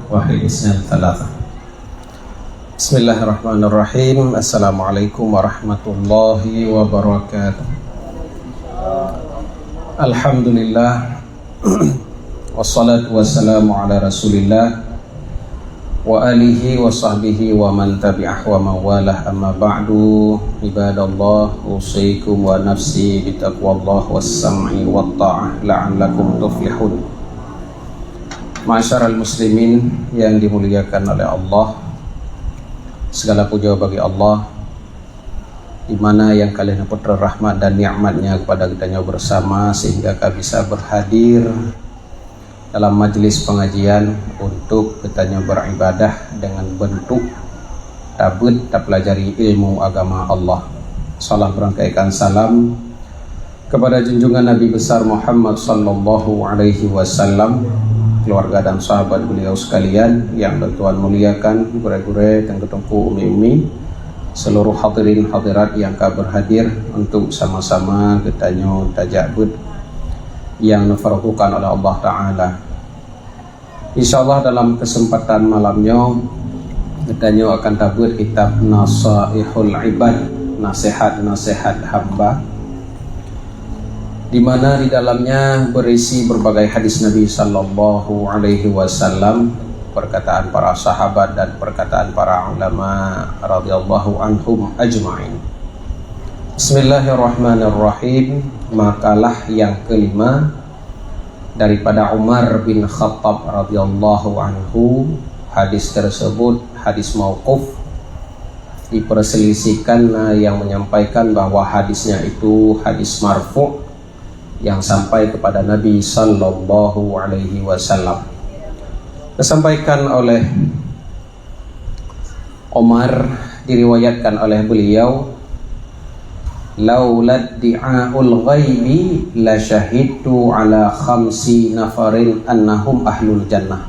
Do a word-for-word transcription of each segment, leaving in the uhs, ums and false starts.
Wahid, isnan, thalatha. Bismillahirrahmanirrahim. Assalamualaikum warahmatullahi wabarakatuh. Alhamdulillah. Wassalatu wassalamu ala Rasulillah wa alihi wa sahbihi wa man tabi'ah wa man walah, amma ba'du. Ibadallah, usikum wa nafsi bitaqwallah was sam'i wat ta'ah la'allakum tuflihun. Ma'asyiral muslimin yang dimuliakan oleh Allah, segala puja bagi Allah, di mana yang ka lheueh neupeutrön rahmat dan nikmat-Nya kepada geutanyoe bersama, sehingga ka bisa berhadir dalam majlis pengajian untuk geutanyoe beribadah dengan bentuk tabeuet tapelajari ilmu agama Allah. Salam beurangkaikan salam kepada junjungan Nabi besar Muhammad sallallahu alaihi wasallam, keluarga dan sahabat beliau sekalian yang Tuhan muliakan, gurée-gurée, teungku-teungku, umi-umi, seluruh hadirin hadirat yang ka berhadir untuk sama-sama geutanyoe tajak beuet yang neufardukan oleh Allah Taala. Insya Allah dalam kesempatan malam nyoe geutanyoe akan tabeuet kitab Nasaihul Ibad, nasihat-nasihat hamba, di mana di dalamnya berisi berbagai hadis Nabi sallallahu alaihi wasallam, perkataan para sahabat dan perkataan para ulama radhiyallahu anhum ajma'in. Bismillahirrahmanirrahim. Makalah yang kelima daripada Umar bin Khattab radhiyallahu anhu. Hadis tersebut hadis mauquf, diperselisihkan, nah, yang menyampaikan bahwa hadisnya itu hadis marfu' yang sampai kepada Nabi sallallahu alaihi wasallam. Disampaikan oleh Umar, diriwayatkan oleh beliau, "Laulad di'aul ghaibi la syahidtu ala khamsi nafarin annahum ahlul jannah."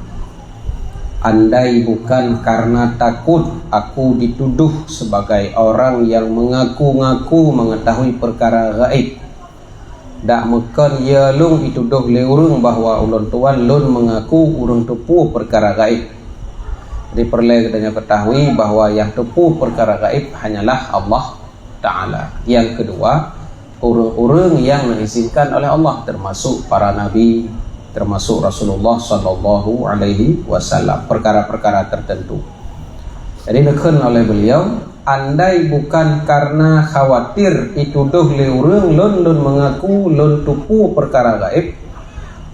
Andai bukan karena takut aku dituduh sebagai orang yang mengaku-ngaku mengetahui perkara gaib, dak meukon ya lôn jitudoh lé ureuëng bahwa ulôn tuan lôn meungaku ureuëng teupeue peukara gaéb. Jadi peureulée geutanyoe keutahui bahwa nyang teupeue peukara gaéb hanyalah Allah Taala. Nyang keudua, ureuëng-ureuëng nyang neuizinkan oleh Allah, teumasok para nabi, teumasok Rasulullah sallallahu alaihi wasallam, peukara-peukara teuteuntu. Jadi neukheun oleh beuliau, andai bukan karena khawatir jitudoh lé ureuëng lôn, lôn meungaku lôn teupeue peukara gaéb,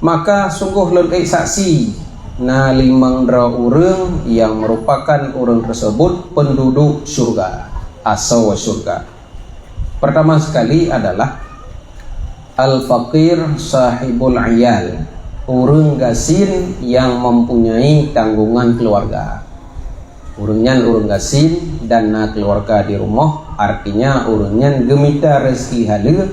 maka sunggoh lôn ék saksi na limong droe ureuëng nyang meurupakan ureuëng teuseubot peunduduek syeuruga, asoe syeuruga. Peurtama seukali adalah al-faqir sahibul iyal, ureuëng gasien nyang mempunyai tanggongan keuluwarga. Ureuëng nyan ureuëng gasien dan na keuluwarga di rumoh, artinya ureuëng nyan geumita reuseuki haleue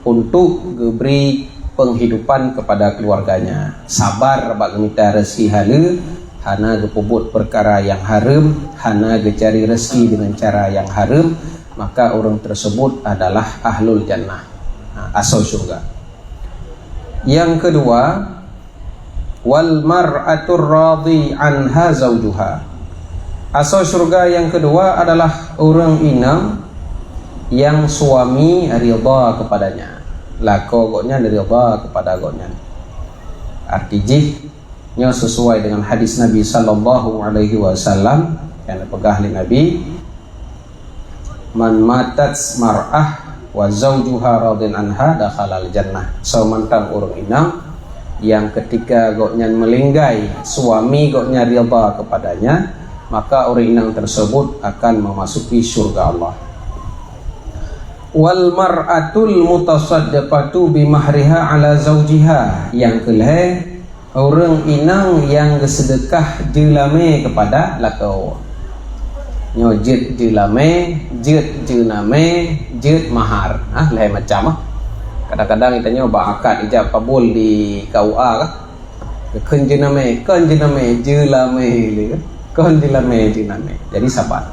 untuk geubri peunghidupan keupada keuluwarganya. Sabar bak geumita reuseuki haleue, hana geupeubuet peukara nyang hareuem, hana geucari reuseuki deungon cara nyang hareuem, maka ureuëng teuseubot adalah ahlul jannah, ha, asoe syeuruga. Nyang keudua, wal mar'atur radhi anha zaujuha. Asoe syeuruga nyang keudua adalah ureuëng inong nyang suami ridha keupadanya, lakoe gobnyan ridha keupada gobnyan. Arti jih, nyoe sisuai deungon hadis Nabi sallallahu alaihi wasallam nyang geupeugah lé Nabi, "Man matat mar'ah wa zaujuha radin anha dakhalal jannah." Soe mantong ureuëng inong nyang keutika gobnyan meulinggai, suami gobnyan ridha keupadanya, maka ureuëng inong teuseubot akan meumasuki syeuruga Allah. Wal mar'atul mutasaddiqatu bi mahriha ala zaujiha. Nyang keulhée, ureuëng inong nyang geuseudeukah jeulamé keupada lakoe. Nyoe jeuet jeulamé, jeuet jeunamé, jeuet mahar. Hah, lhée macam ah. Kadang-kadang geutanyoe bak akad ijab kabul di K U A kah? Kon jeunamé, kon jeunamé, jeulamé lé. Kon jeulamé, jeunamé. Jadi saban.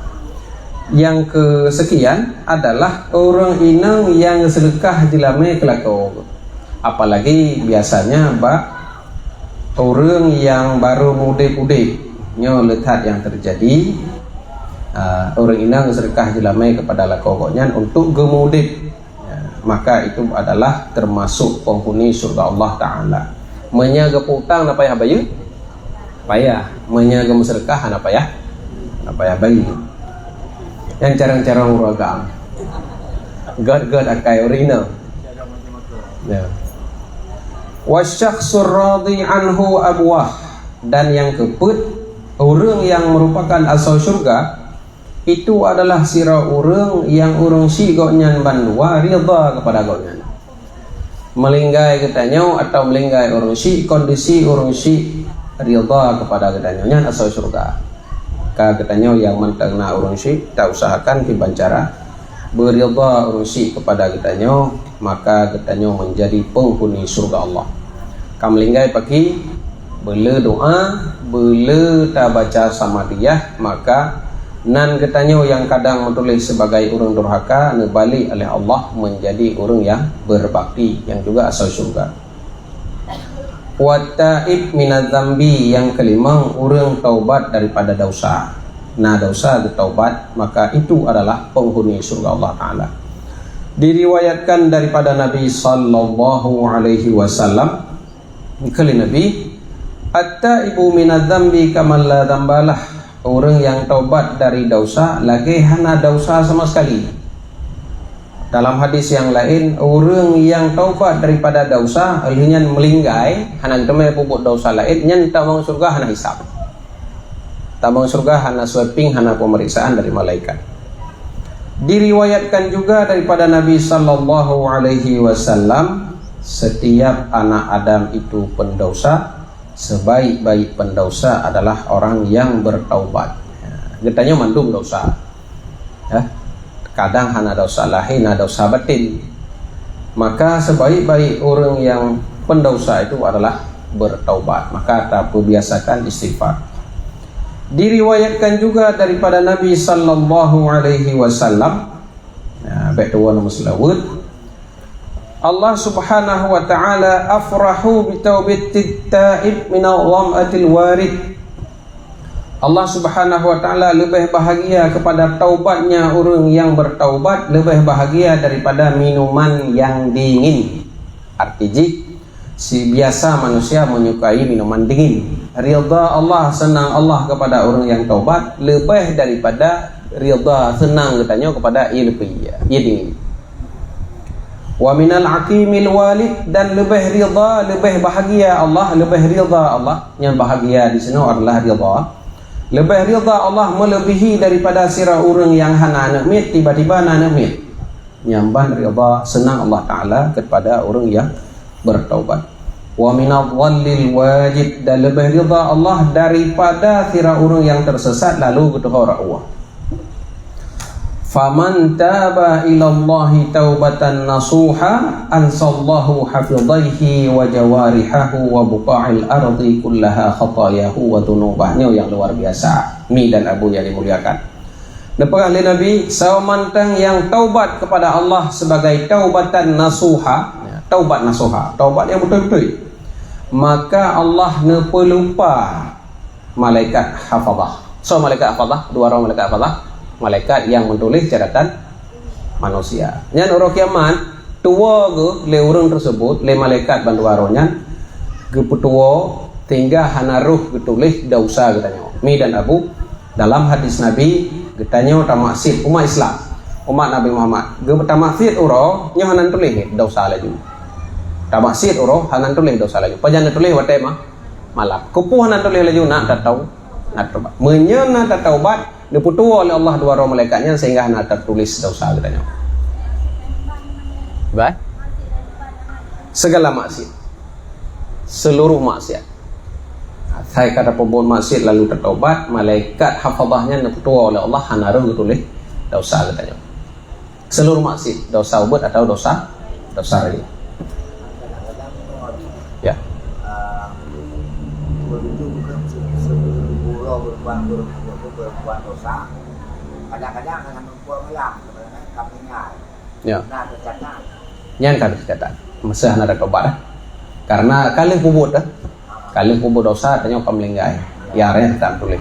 Nyang keuseukian adalah ureuëng inong nyang geuseudeukah jeulamé keu lakoe. Apalagi biasanya bak ureuëng nyang barô mudeb-udeb, Nyoe le that nyang teujadi, ah, ureuëng inong seudeukah jeulamé keupada lakoe gobnyan untuk geumudeb. Ya, maka itu adalah termasuk penghuni syurga Allah Taala. Meunyoe geupeu utang, na payah bayeue? Payah. Meunyoe geumeuseudeukah, na payah? Na payah bayeue. Nyan carông-carông ureuëng agam. Gét-gét akai ureuëng inong. Ya. Wasyakhsur radhi anhu abuwah, dan nyang keupeuet, ureuëng nyang meurupakan asoe syurga, itu adalah sidroe ureuëng nyang ureuëng syik gobnyan bandua ridha keupada gobnyan. Meulinggai geutanyoe atawa meulinggai ureuëng syik, kondisi ureuëng syik ridha keupada geutanyoe, nyan asoe syurga. Ka geutanyoe nyang mantong na ureuëng syik, ta usahakan kiban cara beuridha ureuëng syik keupada geutanyoe, maka geutanyoe meunjadi penghuni syurga Allah. Ka meulinggai pakri, beuleu doa, beuleu tabaca samadiyah, maka nan geutanyoe nyang kadang meutuléh sibagai ureuëng durhaka neubalek lé Allah meunjadi ureuëng nyang beurbakti, nyang juga asoe syurga. Wa taib minadz dzambi, nyang keulimong, ureuëng taubat daripada desya. Na desya geutaubat, maka itu adalah penghuni syurga Allah Taala. Diriwayatkan daripada Nabi sallallahu alaihi wasallam, kheun lé Nabi, "At-taibu minadz dzambi kaman la dzambalah." Ureuëng nyang taubat dari desya lagée hana desya sama sekali. Dalam hadis nyang laén, ureuëng nyang taubat daripada desya, lheueh nyan meulinggai, hana geuteumé peubuet desya laén, nyan tamong syurga hana hisab. Tamong syurga hana sweeping, hana pemeriksaan dari malaikat. Diriwayatkan juga daripada Nabi sallallahu alaihi wasallam, setiap anak Adam itu pendosa, sebaik-baik pendosa adalah orang yang bertaubat. Ya, geutanyoe mandum desya. Ya. Kadang hana desya lahé, na desya batin. Maka sebaik-baik ureuëng nyang pendosa itu adalah bertaubat. Maka tapeubiasakan istighfar. Diriwayatkan juga daripada Nabi sallallahu alaihi wasallam, nah, bèk tuwoe nyoe meuseulaweuet. Allah Subhanahu wa Ta'ala, "Afrahu bi taubatit taib minal dham'atil warid." Allah Subhanahu wa Ta'ala leubeh bahagia kepada taubatnya ureuëng nyang bertaubat, leubeh bahagia daripada minuman nyang dingin. Arti jih, si biasa manusia menyukai minuman dingin. Ridha Allah, seunang Allah kepada ureuëng nyang taubat leubeh daripada ridha, seunang geutanyoe kepada ie leupie, ie dingin. Wa minal aqimil walid, dan leubeh ridha, leubeh bahagia Allah, leubeh ridha Allah. Nyang bahagia di sinoe adalah ridha. Leubeh ridha Allah melebihi daripada sidroe ureuëng nyang hana aneuk miet, tiba-tiba na aneuk miet. Nyan ban ridha, seunang Allah Ta'ala kepada ureuëng nyang bertaubat. Wa minadh dhallil wajid, dan leubeh ridha Allah daripada sidroe ureuëng nyang tersesat lalu geutuho rot Allah. Faman taba ilallahi taubatan nasuha, ansallahu hafidhaihi wa jawarihahu wa buqa'il ardi kullaha khatayahu wa dzunubah. Nyoe nyang luar biasa. Mi dan Abu yang dimuliakan. Neupeugah lé Nabi, "Soe mantong nyang taubat kepada Allah sebagai taubatan nasuha," ya, taubat nasuha, taubat nyang beutôi-beutôi, maka Allah neupeuleupah malaikat hafazah. Soe malaikat hafazah? Dua droe malaikat hafazah. Malaikat nyang meutuléh catatan manusia. Nyan uroe kiamat, tuwoe geuh lé ureuëng tersebut, lé malaikat bandua droe nyan, geupeutuwoe sehingga hana roh geutuléh desya geutanyoe. Mi dan Abu, dalam hadis Nabi, geutanyoe tamaksiet, umat Islam, umat Nabi Muhammad, geu-, tamaksiet uroe nyoe hana tuléh desya laju. Tamaksiet uroe hana tuléh desya laju. Pajan tuléh watée ma-, malam. Keupeue hana tuléh laju? Na tatau-, na taubat. Meunyoe na tataubat, neupeutuwoe lé Allah dua droe malaikat nyan sehingga hana tatuléh desya geutanyoe. Baik. Segala maksiat. Seluruh maksiat. Asai ka tapeubuet maksiat lalu tataubat, malaikat hafazah nyan neupeutuwoe lé Allah hana roh geutuléh desya geutanyoe. Seluruh maksiat, desya ubit atau desya, desya rayeuk. Ya. Kadang-kadang hana membuat malam, kadang-kadang kami ingat. Ya. Nah, tercatat. Nyan ka teucatat. Masa hana ada tobat dah. Karena ka lheueh peubuet dah. Ka lheueh peubuet desya, tanyoe ka meulinggai. Ya, reh tam tuléh.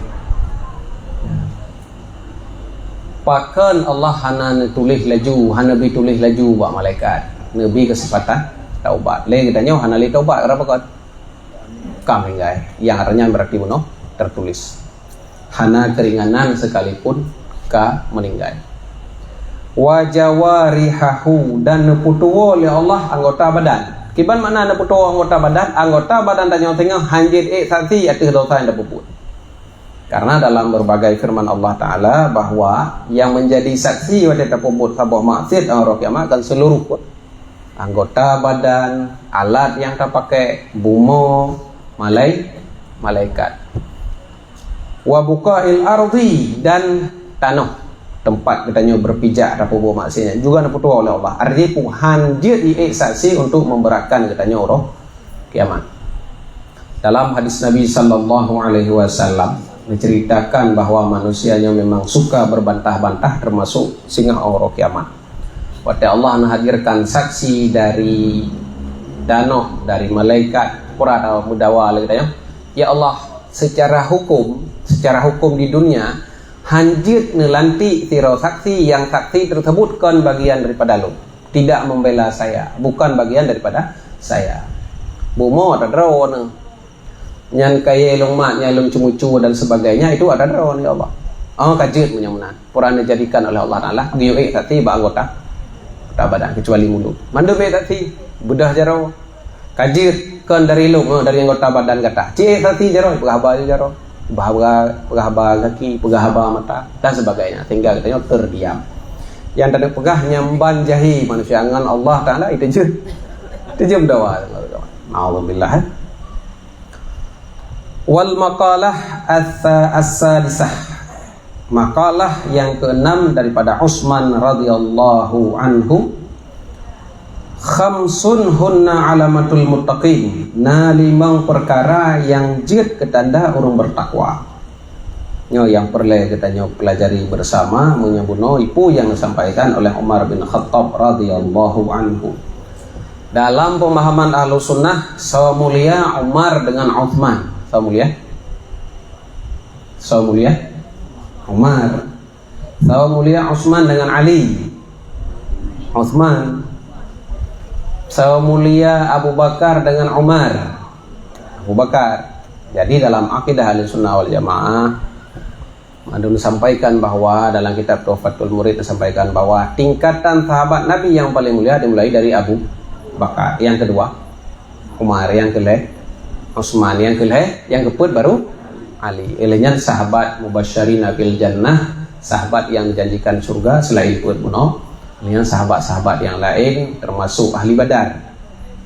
Pakon Allah hana neutuléh laju, hana neubi tuléh laju bak malaikat? Neubi keuseumpatan taubat. Lé geutanyoe hana lé taubat, kenapa kon? Ka meuninggai. Nyang artinya berarti bunoe tertulis. Hana keringanan sekalipun ka meuninggai. Wa jawarihahu, dan neupeutuwoe lé Allah anggota badan. Kiban makna neupeutuwoe anggota badan? Anggota badan tanyoe singoh hanjeuet ék saksi ateueh dosa nyang tapeubuet. Karena dalam berbagai firman Allah Taala bahwa yang menjadi saksi watée tapeubuet saboh maksiat 'oh uroe kiamat kan seluruh anggota badan, alat nyang tapakai, bumoe, malai-, malaikat. Wa buqa'il ardi, dan tanoh teumpat geutanyoe beupijak tapeubuet maksiat juga neupeutuwoe lé Allah. Artinya, hanjeuet jiék saksi untuk memberatkan geutanyoe uroe kiamat. Dalam hadis Nabi sallallahu alaihi wasallam menceritakan bahwa manusia nyoe memang suka berbantah-bantah, termasuk singoh uroe kiamat. Watée Allah menghadirkan saksi dari tanoh, dari malaikat, pura meudawa lé geutanyoe, "Ya Allah, secara hukum, secara hukum di dunia, hanjeuet neulantik sidroe saksi yang saksi tersebut kon bagian daripada lôn, tidak membela saya, bukan bagian daripada saya." Bumoe ata droeneuh. Nyan kayée lôn mat, nyan lôn ceumeucue dan sebagainya, itu ata droeneuh, ya Allah. Oh, ka jeuet meunyoe meunan. Pura neujadikan oleh Allah Taala geuyue ék saksi bak anggota, anggota badan, kecuali mulut. Mandum ék saksi, beudoh jaroe. Ka jeuet kon dari lôn, oh, dari anggota badan gata. Ci ék saksi jaroe, peugah haba jaroe. Peugah haba, peugah haba gaki, peugah haba mata, dan sebagainya. Sehingga geutanyoe terdiam. Nyang tapeugah nyan ban jahé manusia ngon Allah Taala, itu jeuet. Itu jeuet meudawa. Naudzubillah. Wal maqalah ats-, as-sadisah. Makalah yang keenam daripada Utsman radhiyallahu anhu, "Khamsun hunna alamatul muttaqin." Na limong perkara yang jeuet keu tanda ureuëng bertakwa. Nyoe nyang peureulée geutanyoe pelajari bersama, meunyoe bunoe peue nyang disampaikan oleh Umar bin Khattab radhiyallahu anhu. Dalam pemahaman Ahlussunnah, soe mulia Umar dengan Utsman? Soe mulia? Soe mulia Umar. Soe mulia Utsman dengan Ali? Utsman. Soe mulia Abu Bakar dengan Umar? Abu Bakar. Jadi, dalam akidah Ahlussunnah wal Jamaah, mandum disampaikan bahwa dalam kitab Tuhfatul Murid disampaikan bahwa tingkatan sahabat Nabi yang paling mulia dimulai dari Abu Bakar. Yang kedua, Umar, nyang keulhée Utsman, nyang keulhée, nyang keupeuet baru Ali. Lheueh nyan sahabat mubasysyirina bil jannah, sahabat yang dijanjikan syurga selain peuet bunoe. Lheueh nyan sahabat-sahabat nyang laén, termasuk ahli Badar.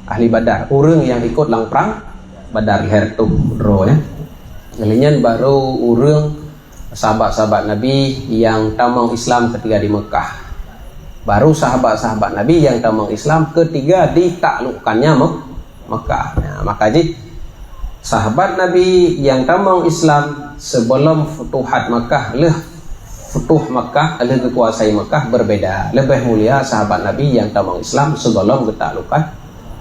Ahli Badar, ureuëng nyang ikot lam prang Badar, lhée reutôh droe, ya. Lheueh nyan baru ureuëng sahabat-sahabat Nabi nyang tamong Islam ketika di Mekah. Baru sahabat-sahabat Nabi nyang tamong Islam ketika ditaklukkannya Mek-, Mekah. Nah, maka jih sahabat Nabi nyang tamong Islam sebelum futuhat Mekah, lheueh futuh Mekah, lheueh geukuasai Mekah berbeda. Lebih mulia sahabat Nabi nyang tamong Islam sebelum geutaklukan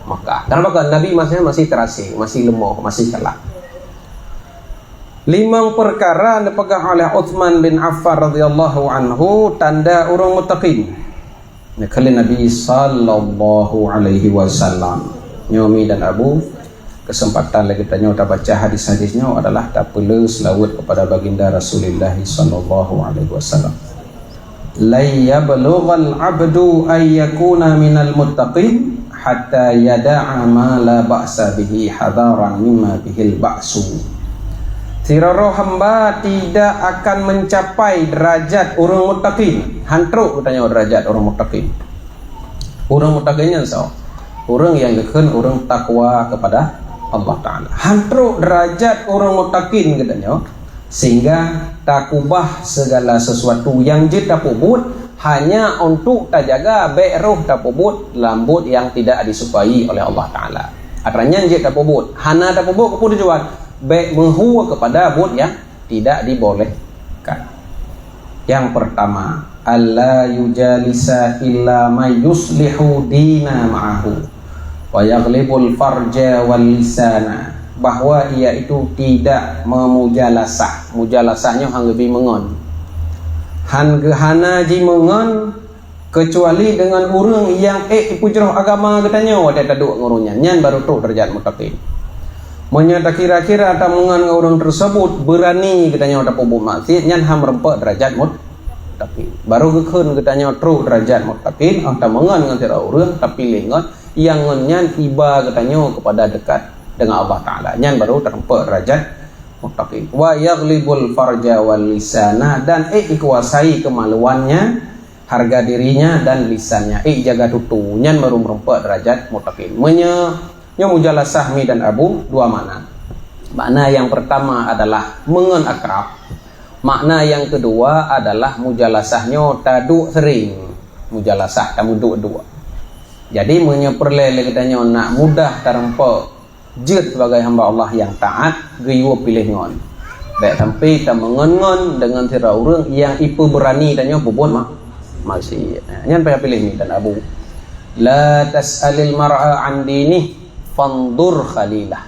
Mekah. Kenapa? Karena Nabi masih, masih terasing, masih lemoh, masih kalah. Limong perkara neupeugah oleh Utsman bin Affan radhiyallahu anhu tanda ureuëng muttaqin. Neukheun lé Nabi sallallahu alaihi wasallam. Nyoe mi dan Abu, kesempatan lagi tanyoe tabaca hadis-hadis nyoe adalah tapeuleueh seulaweuet kepada baginda Rasulullah sallallahu alaihi wasallam. "Lan yablughal abdu ay yakuna minal muttaqin hatta yada'a ma la ba'sa bihi hadaran mimma bihil ba'su." Sidroe hamba tidak akan mencapai derajat ureuëng muttaqin. Han trok geutanyoe derajat ureuëng muttaqin. Ureuëng muttaqin nyan soe? Ureuëng nyang geukheun ureuëng takwa kepada Allah Taala. Han trok derajat ureuëng muttaqin geutanyoe. Sehingga takubah segala sesuatu nyang jeuet tapeubuet hanya untuk tajaga bék roh tapeubuet lam buet nyang tidak disukai oleh Allah Taala. Atra nyan jeuet tapeubuet, hana tapeubuet keu peue tujuan? Bék meuhue kepada buet nyang tidak dibolehkan. Yang pertama, "Alla yujalisa illa may yuslihu dina ma'ahu, wa yaghlibul farja wal lisana." bahwa ia itu tidak memujalasah. Mujalasah nyoe han geubi meungon. Han geuhana jimeungon kecuali dengan ureuëng nyang ék jipeujroh agama geutanyoe watée taduek ngon ureuëng nyan, nyan baru trok deurajat muttaqin. Meunyoe takira-kira tameungon ngon ureuëng tersebut, beurani geutanyoe tapeubuet maksiat, nyan han meureumpok deurajat muttaqin. Baru geukheun geutanyoe trok deurajat muttaqin, oh tameungon ngon sidroe ureuëng, tapiléh ngon nyang ngon nyan iba geutanyoe keupada dekat dengan Allah Taala. Nyan baru tarumpok deurajat muttaqin. Wa yaghlibul farja wal lisana, dan ék dikuasai kemaluannya, harga dirinya dan lisannya. Ék jaga tutoe, nyan baru meureumpok deurajat muttaqin. Meunyoe nyoe mujalasah mi dan Abu dua makna. Makna yang pertama adalah meungon akrab. Makna yang kedua adalah mujalasah nyoe taduek sering. Mujalasah tameuduek-duek. Jadi meunyoe peureulée lé geutanyoe nak mudah tarumpok jeuet sebagai hamba Allah nyang taat, geuyue piléh ngon. Bék sampai tameungon-ngon deungon sidroe ureuëng nyang ipeubeurani tanyoe peubuet ma-, maksiat. Nyan payah piléh mi dan Abu. La tas'alil mar'a an dinih, fandur khalilah.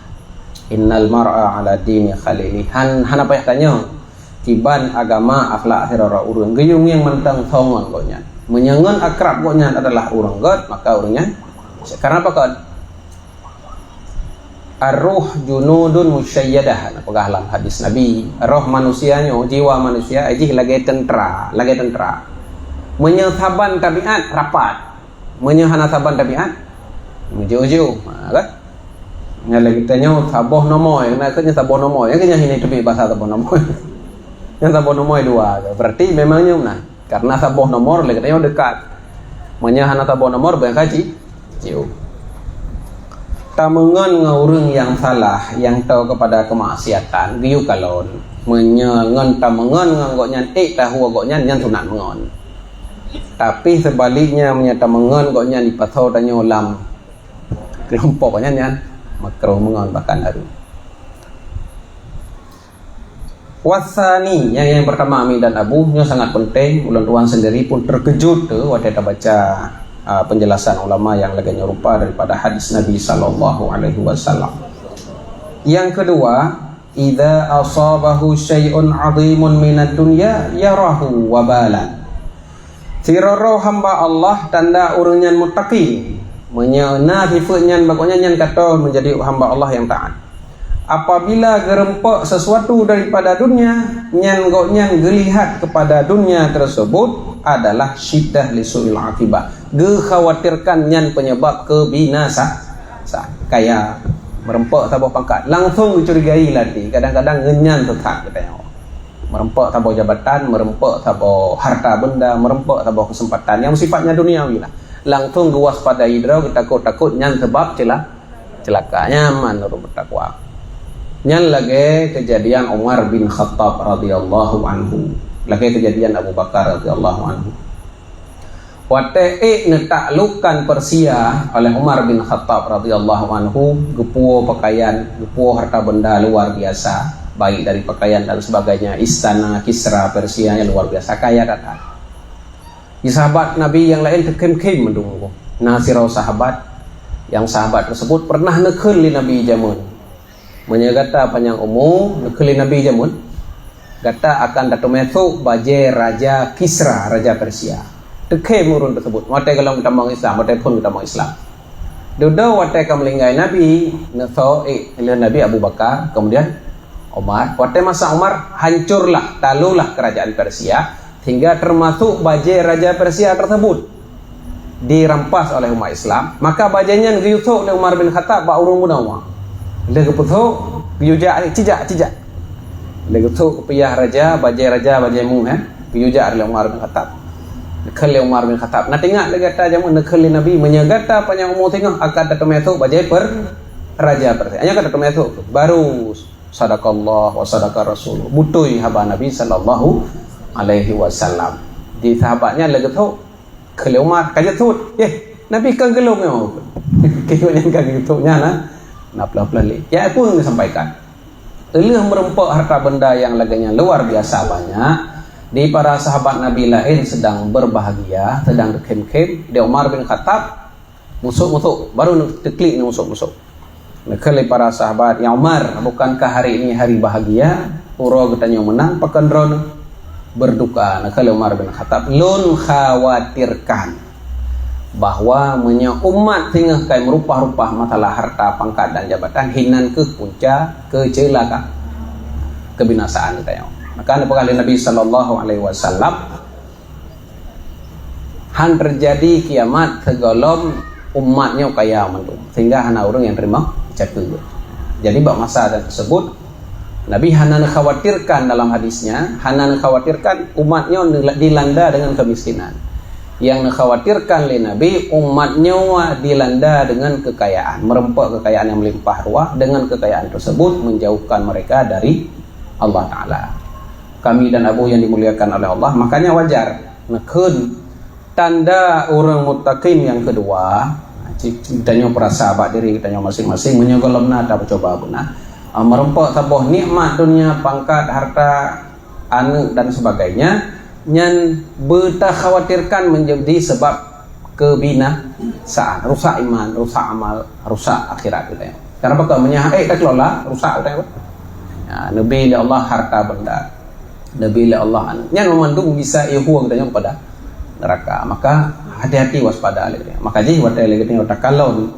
Innal mar'a ala dini khalilih. Han, hana payah tanyoe kiban agama akhlak sidroe ureuëng. Geuyue ngieng mantong soe ngon gobnyan. Meunyoe ngon akrab gobnyan adalah ureuëng gét, maka ureuëng nyan, karena apa kon? Ar-ruh junudun musyayyadah, na peugah lam hadis Nabi. Roh manusia nyoe, jiwa manusia, eh, jih lagée teuntera, lagée teuntera. Meunyoe saban tabiat rapat, meunyoe hana saban tabiat, meujoh-joh, ha, kan? Nyan lagée tanyoe saboh nomor, na keuh nyan saboh nomor, nyan keuh nyan hina teubiet basa saboh nomor. Nyan saboh nomor dua, berarti memang nyoe meunan. Karena saboh nomor lé geutanyoe dekat. Meunyoe hana saboh nomor, beungkaji. Jiôh. Tameungon ngon ureuëng nyang salah, nyang toe keupada keumaksiatan, geuyue kalon. Meunyoe ngon tameungon ngon gobnyan ék tahue gobnyan, nyan sunat meungon. Tapi seubaliknya, meunyoe tameungon gobnyan jipasoe tanyoe lam keulompok nyan, nyan makruh meungon bahkan hareuem. Wasani, nyang, nyang pertama, mi dan Abu, nyoe sangat penting. Ulôn tuan sendiri pun terkejut tu watée tabaca, ah, penjelasan ulama nyang lagée nyoe rupa daripada hadis Nabi sallallahu alaihi wasallam. Yang kedua, idza asabahu syai'un 'azimun minad dunya yarahu wabalan. Sidroe hamba Allah tanda ureuëng nyan muttaqi. Meunyoe na sifeuet nyan bak gobnyan, nyan ka toe menjadi hamba Allah nyang taat. Apabila geureumpok sesuatu daripada dunia, nyan gobnyan geulihat kepada dunia tersebut adalah syiddah li su'il akibah. Geukhawatirkan nyan penyebab kebinasa-, sa-, kaya, meureumpok saboh pangkat, langsung geucurigai lati. Kadang-kadang ngeunyan teutap geutanyoe. Meureumpok saboh jabatan, meureumpok saboh harta benda, meureumpok saboh keuseumpatan nyang sifatnya duniawi lah. Langsung geuwaspadai droe, geutakot-takot, nyan sabab ceula-, ceulaka. Nyan man ureuëng beutakwa. Nyan lagée keujadian Umar bin Khattab radhiyallahu anhu. Lagée keujadian Abu Bakar radhiyallahu anhu. Watée ék neutaklukkan Persia oleh Umar bin Khattab radhiyallahu anhu, geupuwoe peukayan, geupuwoe harta benda luar biasa, baik dari peukayan dan sebagainya, istana Kisra Persia nyang luar biasa kaya that-that. Di sahabat Nabi nyang laén teukhém-khém meudung. Na sidroe sahabat, nyang sahabat tersebut pernah neukheun lé Nabi jameun. Meunyoe gata panyang umu, neukheun lé Nabi jameun, gata akan tateumé sôk bajée Raja Kisra, Raja Persia. Teukhém ureuëng tersebut, watée gohlom geutamong Islam, watée phon geutamong Islam. Dudoe watée ka meulinggai Nabi, neusôk, eh, lé Nabi Abu Bakar, kemudian Umar. Watée masa Umar, hancurlah, talolah kerajaan Persia, sehingga termasuk bajée Raja Persia tersebut dirampas oleh umat Islam, maka bajée nyan geuyue sôk lé Umar bin Khattab bak ureuëng bunoe. Lheueh geupeusôk, geuyue jak, cijak, cijak. Lheueh geusôk kupiah raja, bajée raja, bajée mu, eh, geuyue jak lé Umar bin Khattab. Neukheun lé Umar bin Khattab, na teuingat lé gata jameun neukheun lé Nabi, meunyoe gata panyang umu singoh akan tateumé sôk bajée per-, raja Persia. Nyan ka tateumé sôk. Baru sadaqallah wa sadaqa rasul. Beutôi haba Nabi sallallahu alaihi wasallam. Di sahabat nyan lheueh geusôk, kheun lé Umar, ka jeuet sôk. Yeh, Nabi ka geulong nyoe. Keu nyan ka geusôk nyan, ha. Na peuleueh-peuleueh lé. Ya pun geusampaikan. Lheueh meureumpok harta benda nyang lagée nyan luar biasa banyak, di para sahabat Nabi laén sedang berbahagia, sedang teukhém-khém, di Umar bin Khattab, musôk-musôk, baru teuklik ni musôk-musôk. Neukheun lé para sahabat, "Ya Umar, bukankah hari ini hari bahagia? Uroe geutanyoe meunang, pakon droeneuh berduka?" Neukheun lé Umar bin Khattab, "Lôn khawatirkan bahwa meunyoe umat singoh ka meureupah-reupah masalah harta, pangkat dan jabatan, hinan kheueh punca keuceulaka, kebinasaan geutanyoe." Maka neupeugah lé Nabi sallallahu alaihi wasallam, "Han teujadi kiamat sigohlom umat nyoe kaya mandum, sehingga hana ureuëng nyang teurimong cakeue." Jadi bak masa tersebut, Nabi hana neukhawatirkan dalam hadisnya, hana neukhawatirkan umat nyoe neula-, dilanda dengan kemiskinan. Yang neukhawatirkan lé Nabi, umat nyoe dilanda dengan kekayaan, meureumpok kekayaan yang melimpah ruah, dengan kekayaan tersebut menjauhkan mereka dari Allah Taala. Kami dan Abu yang dimuliakan oleh Allah, makanya wajar neukheun tanda ureuëng muttaqin yang kedua, ci-, geutanyoe peurasa bak diri geutanyoe masing-masing, meunyoe gohlom na tapeucuba beuna, ah, meureumpok saboh nikmat dunia, pangkat, harta, aneuëk dan sebagainya, nyan beutakhawatirkan menjadi sebab kebinasaan, rusak iman, rusak amal, rusak akhirat geutanyoe. Karena apa? Meunyoe hana takelola, rusak geutanyoe. Ya, neubi lé Allah harta benda, neubi lé Allah aneuëk. Nyan mandum bisa ihue geutanyoe kepada neraka. Maka hati-hati, waspada lé geutanyoe. Maka jih watée lé geutanyoe takalon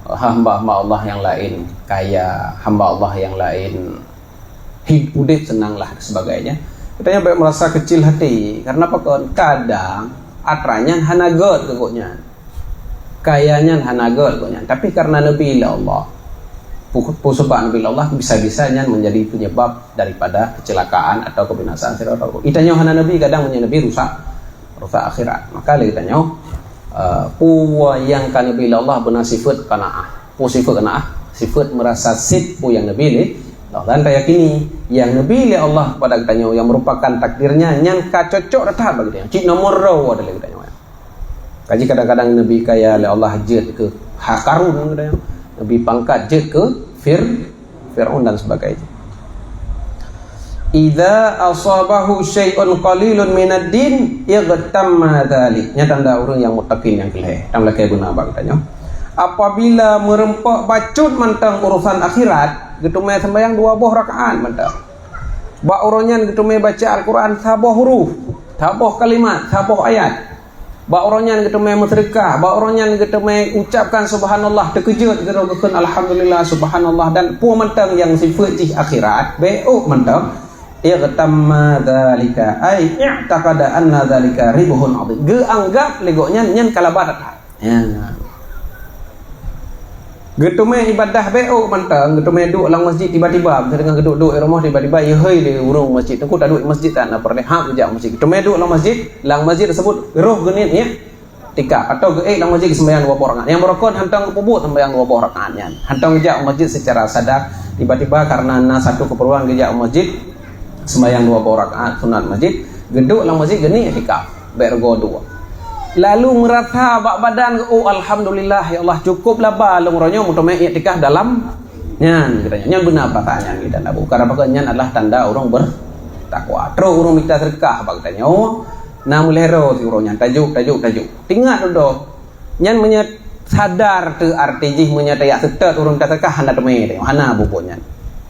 hamba-hamba Allah yang lain kaya, hamba Allah yang lain hi-, udeb seunang lah dan sebagainya. Geutanyoe bék merasa kecil hati. Karena apa? Kadang atra nyan hana gét keu gobnyan. Kaya nyan hana gét gobnyan. Tapi karena neubi lé Allah, pu-, peue sabab neubi lé Allah, bisa-bisa nyan menjadi penyebab daripada kecelakaan atau kebinasaan. Geutanyoe hana neubi, kadang meunyoe neubi rusak, rusak akhirat. Maka lé geutanyoe, eh, peue nyang ka neubi lé Allah beuna sifeuet qanaah. Peue sifeuet qanaah? Sifeuet merasa sit peue nyang neubi lé Allah. Dan tayakini nyang neubi lé Allah kepada geutanyoe, yang merupakan takdirnya, nyan ka cocok that bak geutanyoe. Cit nomor dua adalah geutanyoe. Kaji kadang-kadang neubi kaya lé Allah jeuet keu ha Karun geutanyoe. Neubi pangkat jeuet keu Fir-, Fir'aun dan sebagainya. "Idza asabahu syai'un qalilun minad din, ightamma dzalik." Nyan tanda ureuëng nyang muttaqin nyang keu lhée. Dan lakée beuna bak geutanyoe. Apabila meureumpok bacut mantong urusan akhirat, geuteumé sembahyang dua boh rakaat mantong. Bak uroe nyan geuteumé baca Al-Quran saboh huruf, saboh kalimat, saboh ayat. Bak uroe nyan geuteumé meuseudeukah, bak uroe nyan geuteumé ucapkan subhanallah, teukeujot geutanyoe geukheun alhamdulillah, subhanallah, dan peue mantong nyang sifeuet jih akhirat, bék mantong. "Ightamma dzalika," ai i'taqada anna dzalika ribhun 'azim. Geuanggab lé gobnyan nyan ka laba that. Ya. Geuteumé ibadah bék mantong, geuteumé duek lam masjid tiba-tiba, miseue teungoh geuduek-duek i rumoh tiba-tiba ihôi lé ureuëng masjid, "Teungku, taduek masjid tan, na peureulée hab jak masjid." Geuteumé duek lam masjid, lam masjid tersebut roh geuniet iktikaf, atau geuék lam masjid geuseumbahyang dua boh rakaat. Nyang beurukon hantong geupeubuet seumbahyang dua boh rakaat nyan. Hantong geujak u masjid secara sadar, tiba-tiba karena na satu keperluan geujak u masjid, seumbahyang dua boh rakaat sunat masjid, geuduek lam masjid geuniet iktikaf. Bék reugoe dua. Lalu meurasa bak badan, "Oh, alhamdulillah, ya Allah, cukup laba lôn uroe nyoe meuteumé iktikaf dalam nyan," geutanyoe. Nyan beuna perasaan nyan geutanyoe. Bukan apa nyan adalah tanda ureuëng bertakwa. Trok ureuëng mita seudeukah bak geutanyoe, na meulhero si ureuëng nyan, tajok, tajok, tajok. Tingat dudoe, nyan meunyoe sadar teu arti jih, meunyoe tajak seutôt ureuëng mita seudeukah hana teumé, hana bubuet nyan.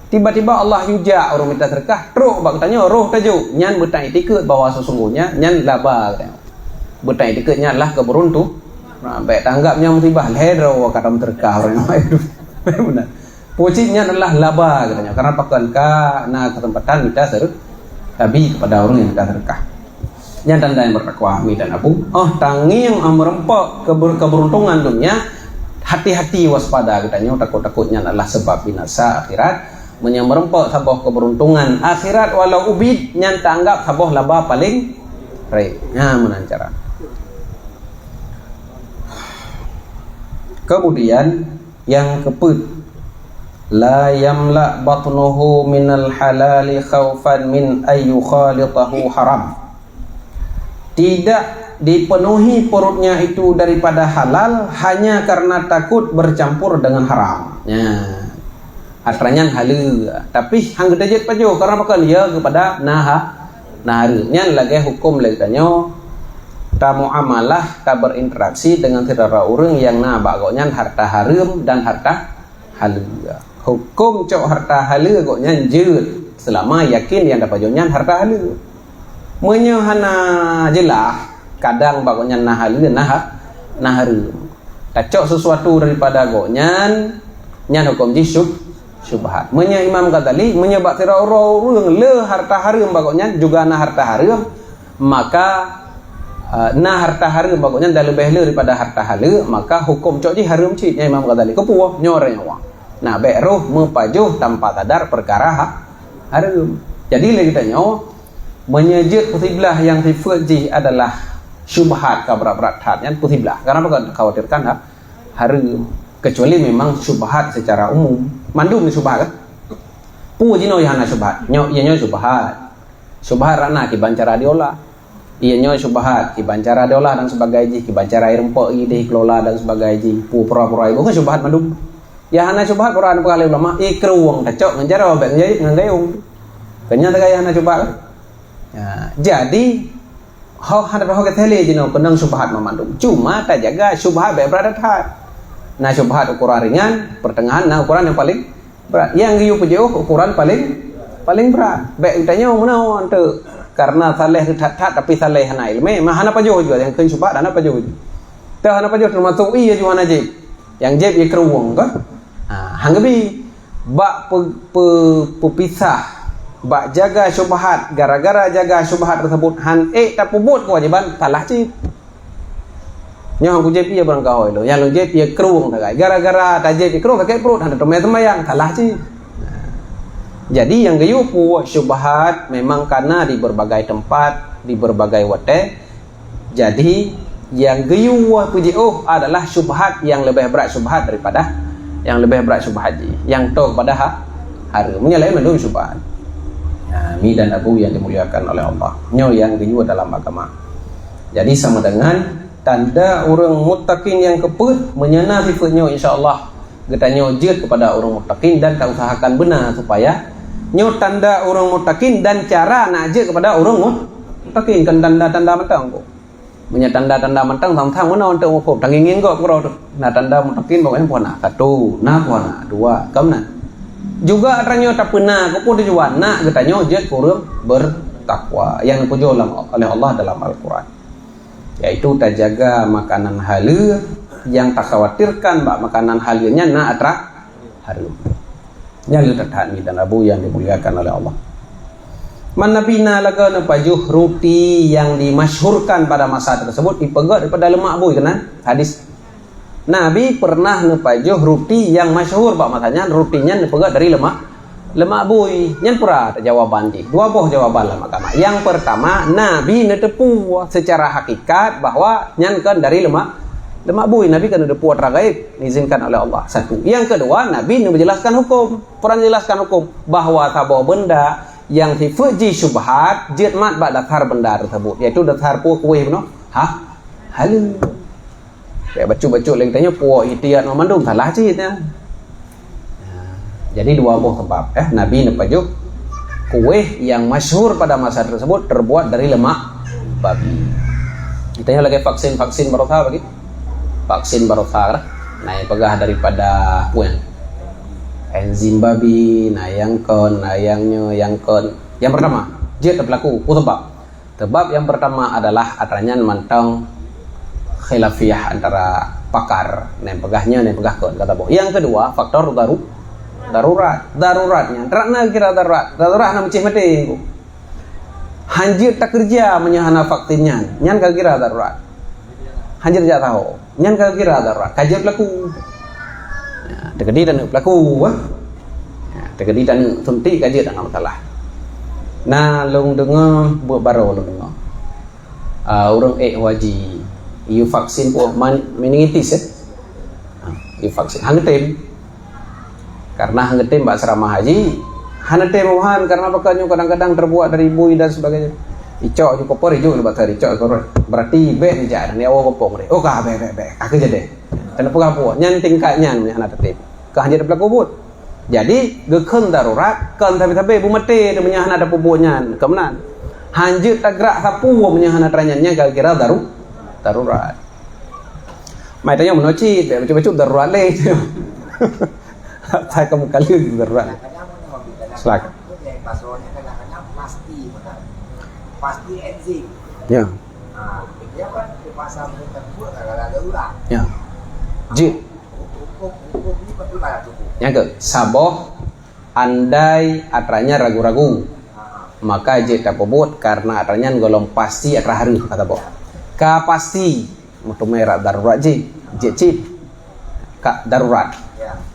Tiba-tiba Allah yue jak ureuëng mita seudeukah, trok bak geutanyoe, roh tajok. Nyan beutanyoe iktikaf bahwa sesungguhnya nyan laba geutanyoe. Beutanyoe iktikaf nyan lah keubeuruntung. Nah, bék tanggab nyan musibah, lhée droe ka tameuseudeukah ureuëng nyan. Beuna. Pucit nyan adalah laba geutanyoe. Karena pakon ka na keuseumpatan mita seudeukah, tabi kepada ureuëng nyang ka seudeukah. Nyan tanda nyang bertakwa, mi dan abu. Oh, tangieng, oh, meureumpok keber-, keberuntungan dunia, hati-hati waspada geutanyoe, takot-takot nyan adalah sebab binasa akhirat. Meunyoe meureumpok saboh keberuntungan akhirat walau ubit, nyan taanggab saboh laba paleng ré. Nyan meunan cara. Kemudian, nyang keupeuet, "La yamla batnuhu minal halali khaufan min ayyukhalitahu haram." Tidak dipenuhi perutnya itu daripada halal hanya karena takut bercampur dengan haram. Nya. Atra nyan haleue, tapi han geuteujeuet pajoh, karena pakon? Ya, keupada na ha-, na hareuem. Nyan lagée huköm lé geutanyoe, tamuamalah, taberinteraksi dengan sidroe ureuëng nyang na bak gobnyan harta hareuem dan harta haleue. Huköm cok harta haleue gobnyan jeuet seulama yakin nyang tapajoh nyan harta haleue. Meunyoe hana jeulaih, kadang bak gobnyan na haleue, na ha-, na hareuem. Tacok sesuatu daripada gobnyan, nyan huköm jih syub-, syubhat. Meunyoe Imam Ghazali, meunyoe bak sidroe ureuëng le harta hareuem bak gobnyan, juga na harta hareuem, maka, eh, na harta hareuem bak gobnyan dan leubeh le daripada harta haleue, maka huköm cok jih hareuem cit, nyan Imam Ghazali. Keupeue? Nyoe ureuëng awam. Nah, bék roh meupajoh tanpa sadar peukara ha-, hareuem. Jadi lé geutanyoe, meunyoe jeuet peusiblah nyang sifeuet jih adalah syubhat ka brat-brat that, nyan peusiblah. Kenapa ka khawatirkan ha-, hareuem? Kecuali memang syubhat secara umum. Mandum ni syubhat kan? Peue jinoe nyang hana syubhat? Nyoe, iya nyoe syubhat. Syubhat rot na kiban cara diolah. Iya nyoe syubhat, kiban cara diolah dan sebagai jih, kiban cara ireumpok ideh kelola dan sebagai jih, pu pura-pura ibu kan syubhat mandum. Ya hana syubhat, Quran peugah lé ulama, ikruwang tacok ngon jaroe, bék ngon gayung. Keunyan teuka ya hana syubhat kan? Ya, jadi, ho hana ho ke tele jinoe keunong syubhat mandum. Cuma tajaga syubhat bék brat that. Na syubhat ukuran ringan, pertengahan na ukuran yang paling brat. Nyang geuyue peujiôh ukuran paling, paling brat. Bék geutanyoe meunoe teuk. Karena saleh that-that tapi saleh hana ileumé, mah hana pajoh jua nyang kheun syubhat hana pajoh jua. Teuh hana pajoh teumasok ie jua hana jép. Nyang jép ie krueng ka? Ha, hang geubi. Bak pe-, pe-, peupisah, bak jaga syubhat, gara-gara jaga syubhat tersebut han ék tapeubuet keuwajiban, salah cit. Nyoe han kujép ie barangkaho ilôn, nyang lôn jép ie krueng sagai. Gara-gara tajép ie krueng sakét pruet, hana teumé seumayang, salah cit. Jadi nyang geuyue peue syubhat memang kana di berbagai tempat, di berbagai watée. Jadi nyang geuyue peujiôh adalah syubhat nyang leubeh brat syubhat daripada, nyang leubeh brat syubhat jih, nyang toe pada ha-, hareuem. Meunyoe laén mandum syubhat. Nah, mi dan abu yang dimuliakan oleh Allah. Nyoe nyang geuyue dalam agama. Jadi sama dengan tanda ureuëng muttaqin nyang keupeuet, meunyoe na sifeuet nyoe, insya Allah geutanyoe jeuet keupada ureuëng muttaqin dan tausahakan beuna supaya nyoe tanda ureuëng muttaqin dan cara nak jeuet keupada ureuëng mut-, muttaqin, kon tanda-tanda mantong. Meunyoe tanda-tanda mantong, sang-sang meunoe untuk meuhuköm, tangieng-ngieng gob keudroe teuh. Na tanda muttaqin, pokoknya puana. Satu, na puana. Dua, ka meunan. Juga tanyoe tapeuna keupeue tujuan, nak geutanyoe jeuet keu ureuëng bertakwa, nyang geupeujeuet oleh Allah dalam Al-Quran. Yaitu tajaga makanan haleue, nyang takhawatirkan bak makanan haleue nyan na atra hareuem. Nyan le that-that mi dan abu yang dimuliakan oleh Allah. Man Nabi na lagée neupajoh ruti nyang dimasyhurkan pada masa tersebut, ipeugét daripada leumak bui keunan hadis. Nabi pernah neupajoh ruti nyang masyhur bak masa nyan, ruti nyan neupeugét dari leumak, leumak bui. Nyan pura jawaban jih. Dua boh jawaban lam agama. Nyang pertama, Nabi neuteupeue secara hakikat bahwa nyan kon dari leumak, leumak bui. Nabi kan neuteupeue atra gaib, diizinkan oleh Allah. Satu. Nyang kedua, Nabi neubeujelaskan huköm. Pura neujelaskan huköm bahwa saboh beunda nyang sifeuet jih syubhat jeuet mat bak dasar beunda tersebut, yaitu dasar peue kueh bunoe? Ha? Haleue. Bék bacut-bacut lé geutanyoe puwoe ihtiyat mandum salah cit nyan. Jadi dua boh sebab, eh, Nabi neupajoh kueh yang masyhur pada masa tersebut terbuat dari lemak babi. Geutanyoe lagée vaksin-vaksin baroesa bagi. Vaksin baroesa kan? Na nyang peugah daripada peue nyan? Enzim babi, na nyang kon, na nyang nyoe, nyang kon. Yang pertama, jeuet teupelaku, peue sebab? Sebab yang pertama adalah atra nyan mantong khilafiyah antara pakar, na nyang peugah nyoe, na nyang peugah kon, kata boh. Yang kedua, faktor daru-, darurat. Darurat nyan, atra na kira darurat. Darurat hana meucéh maté. Han jeuet takeureuja meunyoe hana vaksin nyan, nyan ka kira darurat. Han jeuet jak saho, nyan ka kira darurat. Ka jeuet pelaku. Ya, teugedi taneuk pelaku, bah. Ya, teugedi taneuk suntik ka jeuet hana masalah. Na lôn deungoe, buet baroe lôn deungoe. Ah, ureuëng ék haji, yue vaksin peue man-, meningitis, eh? Ah, yue vaksin. Han geutem. Karena han geutem bak asrama haji, hana tem Wuhan karena pakon nyoe kadang-kadang terbuat dari bui dan sebagainya. Icok ju koper, ijuk bak tari, icok koper. Berarti bék neujak, neuwoe gampông deh. Oh ka, bék, bék, bék. Ka keuh jadeh. Keuneuk peugah buet nyan tingkat nyan hana teutem. Ka han jeuet pelaku buet. Jadi geukheun darurat, kon sabe-sabe beumaté meunyoe hana tapeubuet nyan. Ka meunan. Han jeuet tagrak sapeue meunyoe hana atra nyan, nyan ka kira daru-, darurat. Mai tanyoe meunoe cit, bék bacut-bacut darurat lé. Tak, tak kamu kali darurat. Kadang-kadang pun yang hobi, kadang-kadang Silakan. Pun yang pasonya kadang-kadang pasti benar. Pasti enzim. Ya. Ha, dia kan terpaksa minta buat kadang-kadang ada ulang. Ya. Jik. Hukum, hukum ni betul lah tubuh. Nyang ke, saboh andai atra nyan ragu-ragu, maka jeuet tapeubuet karena atra nyan gohlom pasti atra hareuem kata boh. Ka pasti, meuteumé rak darurat jih, jeuet cit. Ka darurat.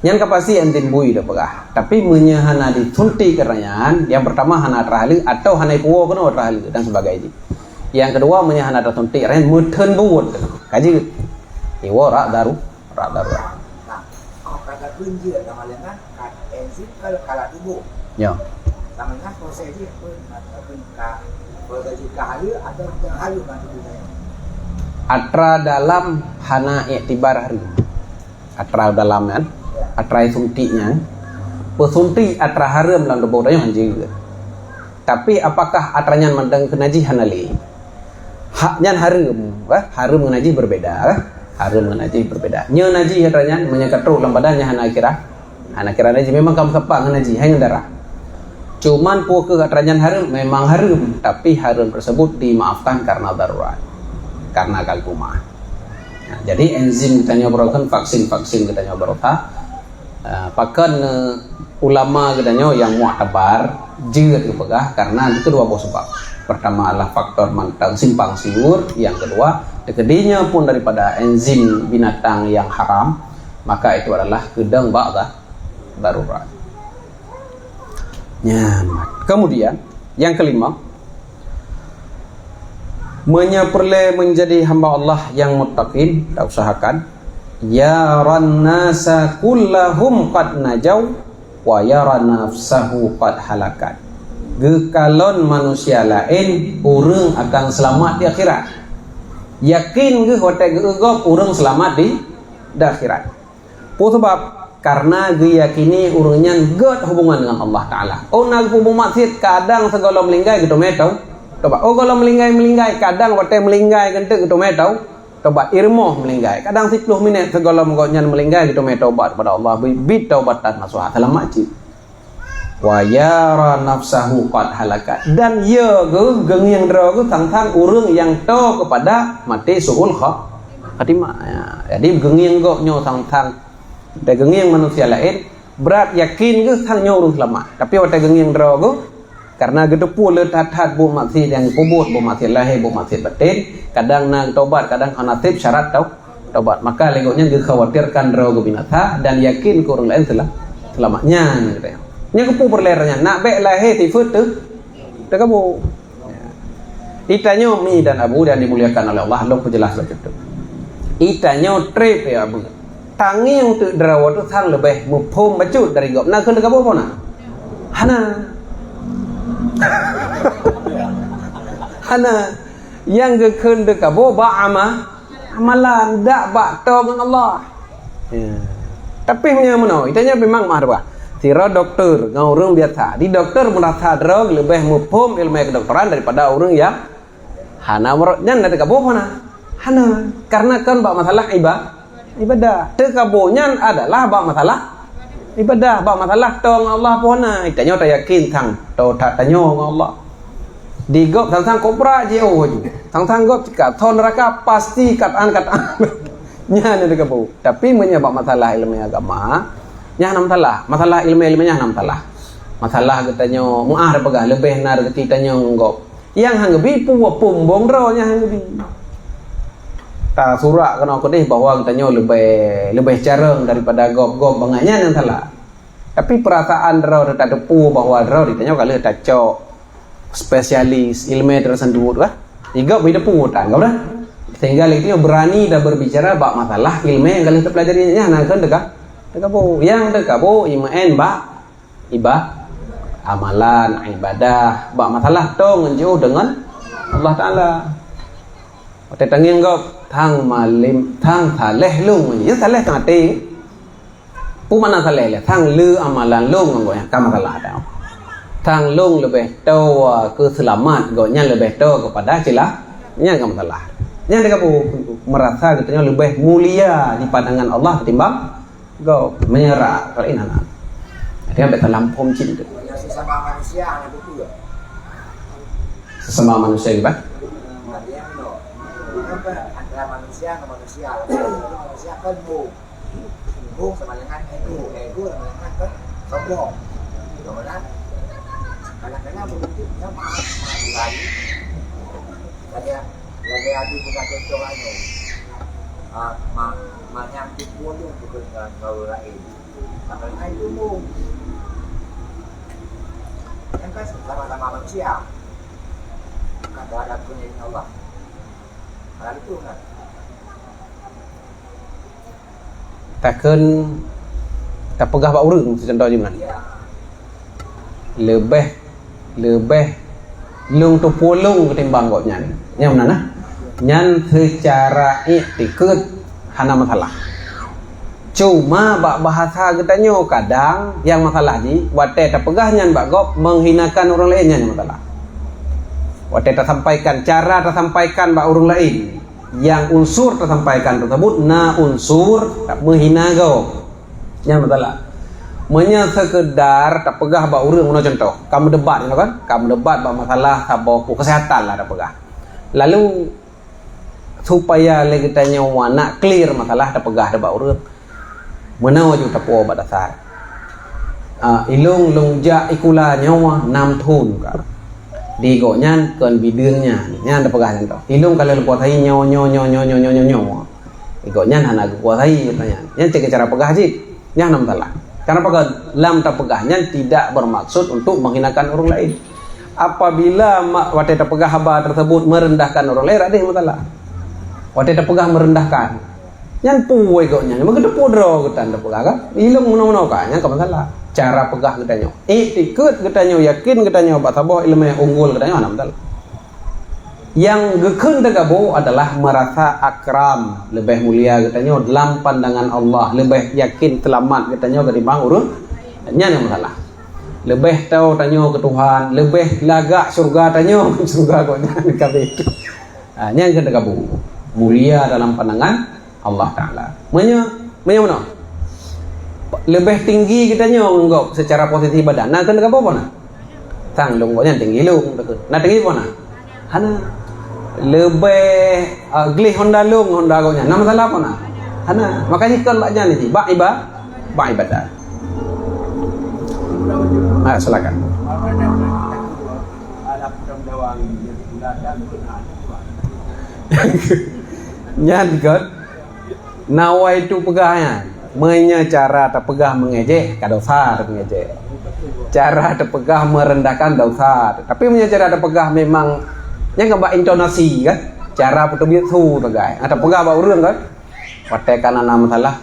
Nyan ka pasti enzim bui dak peugah. Tapi meunyoe hana disuntik atra nyan, yang pertama hana atra hareuem atau hana ipuwoe keunoe atra hareuem dan sebagainya. Yang kedua, meunyoe hana tasuntik atra nyan meutheun buet. Ka jeuet. Iwoe rak daru-, rak darurat. Nah, oh, kata kunci dalam hal nyan, kan enzim kalau kalah tubuh. Ya. Sama dengan proses dia pun, ataupun ka, proses ka hareuem atau tak hareuem kan tubuh saya. Atra dalam hana iktibar hareuem. Atra dalam kan? Ya. Atra suntik nyan. Peusuntik atra hareuem lam tuboh tanyoe hanjeuet. Tapi apakah atra nyan mantong keu najih hana lé? Hak nyan hareuem, eh? Hareuem ngon najih berbeda, eh? Hareuem ngon najih berbeda. Nyoe najih atra nyan, meunyoe ka trok lam badan nyan hana kira, hana kira najih. Memang ka meusapat ngon najih, hai ngon darah. Cuman peu kheueh atra nyan hareuem, memang hareuem, tapi hareuem tersebut dimaafkan karena darurat, karena kalbuma. Nah, jadi enzim geutanyoe baroe kan vaksin-vaksin geutanyoe baroe ka Ah, pakon, eh, ulama geutanyoe nyang muktabar jeuet geupeugah karena keudua boh sabab. Pertama adalah faktor mantong simpang siur, yang kedua, teukeudi nyoe pun daripada enzim binatang yang haram, maka itu adalah keudong bak da-, darurat. Nyan. Kemudian, yang kelima, meunyoe peureulée menjadi hamba Allah yang muttaqin, ta usahakan, "Yaran nasa kullahum qad najau wa yara nafsahu qad halakat." Geukalon manusia laén ureuëng akan seulamat di akhirat. Yakin geuh watée geugob ureuëng seulamat di, di akhirat. Peue sabab? Karena geuyakini ureuëng nyan gét hubungan ngon Allah Taala. Oh, na geupeubuet maksiet, kadang sigohlom meulinggai geuteumé tau-, tobat. Oh, gohlom meulinggai-meulinggai, kadang watée meulinggai geunteuk geuteumé tau-, tobat. Irumoh meulinggai, kadang siplôh minét sigohlom gobnyan meulinggai geuteumé taubat kepada Allah, bi-, bit taubatan nasuha, seulamat cit. Wa yara nafsahu qad halakat. Dan ya geuh, geungieng droe geuh sang-sang ureuëng nyang toe keupada maté su'ul kha-, khatimah. Ya, jadi geungieng gobnyoe sang-sang, watée geungieng manusia laén, brat yakin geuh sang nyoe ureuëng seulamat. Tapi watée geungieng droe geuh, karena geuteupeue le that-that buet maksiet nyang geupeubuet, buet maksiet lahé, buet maksiet batén, kadang na geutobat, kadang hana tieb syarat tau-, tobat. Maka lé gobnyan geukhawatirkan droe geuh binasa dan yakin keu ureuëng laén seula-, seulamat. Nyan geutanyoe. Nyan keupeue peureulée nyan? Nak bék lahé sifeuet teu-, teukaboe. Itanyoe mi dan abu dan dimuliakan oleh Allah, lôn peujeulaih lagée nyoe. Itanyoe treb ya abu. Tangieng teuk droe teuh sang leubeh muphom bacut dari gob. Na kheun teukaboe po na? Hana. Hana. Nyang geukheun teukaboe bak ama-, amalan, dak bak toe ngon Allah. Ya. Tapi meunyoe meunoe, itanyoe memang meuah dua. Sidroe doktor ngon ureuëng biasa. Di doktor meurasa droe leubeh muphom iéleumé keudoktoran daripada ureuëng nyang hana meurot nyan na teukaboh hana? Hana. Karena kon bak masalah iba-, ibadah. Teukaboh nyan adalah bak masalah ibadah, bak masalah toe ngon Allah po hana. Tanyoe tayakin sang toe that tanyoe ngon Allah. Di gob sang-sang kobra jiôh laju. Sang-sang gob cit ka thon neuraka pasti kataan-kataan. Nyan nyang teukaboh. Tapi meunyoe bak masalah iéleumé agama, nyan hana masalah. Masalah iéleumé-iéleumé nyan hana masalah. Masalah geutanyoe meuah peugah leubeh na rezeki tanyoe ngon gob. Nyang han geubi, peue pumbong droe nyang han geubi. Tasurak keunoe keudeh bahwa geutanyoe leubeh, leubeh carông daripada gob-gob bangai, nyan nyang salah. Tapi peurasaan droe teutateupeue bahwa droe ditanyoe ka lheueh tacok spesialis iéleumé teursentuh kah? Di gob beu teupeue tan gob dah. Sehingga lé geutanyoe beurani dan berbicara bak masalah iéleumé nyang ka lheueh teupeulajari nyan, na kheun teuka-, teukaboh. Nyang teukaboh imeu'en bak iba-, amalan, ibadah, bak masalah toe ngon jiôh deungon Allah Taala. Watée tangieng gob, sang malem, sang saleh lôn ngon jiôh, saleh sang até. Peue makna saleh lé? Sang le amalan lôn ngon gobnyan, ka masalah dah. Sang lôn leubeh toe keu seulamat, gobnyan leubeh toe keupada cila-, nyan ka masalah. Nyan teukaboh, meurasa geutanyoe leubeh mulia di pandangan Allah ketimbang gob, meunyoe rak, kalau inan. Dia ambil dalam phom cit tu. Sesama manusia hana beutôi. Sesama manusia ni, bah? Ada yang no. Antara manusia dengan manusia. Manusia kan bu. Sombong sama dengan ego, ego sama dengan apa? Sombong. Sombong kan? Kadang-kadang berpikirnya maaf, maaf Tuhan. Lagi, lagi adi bukan contoh anu. Ah, ma, ma nyang dipolong bukan dengan orang lain. Sama dengan ilmu. Yang kan sama-sama manusia. Bukan berhadapan dengan Allah. Malah itu kan. Takheun tapeugah bak ureuëng, contoh jih meunan. Leubeh, leubeh lôn teupeue lôn ketimbang gobnyan. Nyang meunan nah. Nyan seucara iktikeuet hana masalah. Cuma bak bahasa geutanyoe kadang nyang masalah jih watée tapeugah nyan bak gob menghinakan ureuëng laén, nyan masalah. Watée tasampaikan, cara tasampaikan bak ureuëng laén. Yang unsur tasampaikan teusebut na unsur meuhina gob. Nyan masalah. Meunyoe seukeudar tapeugah bak ureuëng, meunoe contoh, ka meudebat, kan? Ka meudebat bak masalah saboh peue keuseuhatan lah tapeugah. Lalu supaya lé geutanyoe nak clear masalah tapeugah bak ureuëng. Meunoe ju tapuo bak dasar. Ah, ilong lôn jak sikula nyoe nam thon ka. Di gobnyan kon bideung nyan. Nyan tapeugah nyan tu. Ilong ka lheueh leupuah sahi nyoe, nyoe, nyoe. Di gobnyan hana geupuah sahi, kata nyan. Nyan cit cara peugah jih. Nyan hana masalah. Kenapa kan? Lam tapeugah nyan tidak bermaksud untuk menghinakan orang lain. Apabila ma-, watée tapeugah haba tersebut merendahkan orang lain, ada masalah. Watée tapeugah merendahkan. Nyan puwoe gobnyan, meugeuteupeue droe geutan tapeugah kan? Ilong meunoe-meunoe ka, nyan ka masalah. Cara peugah geutanyoe. Iktikeuet geutanyoe, yakin geutanyoe bak saboh ileumèe unggul geutanyoe hana masalah. Nyang geukheun teugabo adalah merasa akram, leubeh mulia geutanyoe dalam pandangan Allah, leubeh yakin seulamat geutanyoe ketimbang ureuëng, nyan nyang masalah. Leubeh tao tanyoe keu Tuhan, leubeh lagak syeuruga tanyoe keu syeuruga gobnyan ka beuet. Ha, nyan keuh teugabo. Mulia dalam pandangan Allah Taala. Meunyoe, meunyoe meunoe, leubeh tinggi geutanyoe ngon gob seucara posisi badan, na keuh teugabo po na? Sang lôn gobnyan tinggi lôn, na tinggi po na? Hana. Leubeh, ah, gleh honda lôn, honda gobnyan, na masalah po na? Hana. Makajih kon bak nyan jih, bak iba-, bak ibadat. Ha, silakan. Nyan kon nawaitu peugah nyan. Meunyoe cara tapeugah meungejek, ka dosa tapeungejek. Cara tapeugah meurendahkan, dosa. Tapi meunyoe cara tapeugah memang nyan kan bak intonasi kan, cara peuteubiet su sagai. Ah, tapeugah bak ureuëng kan, watée ka na masalah,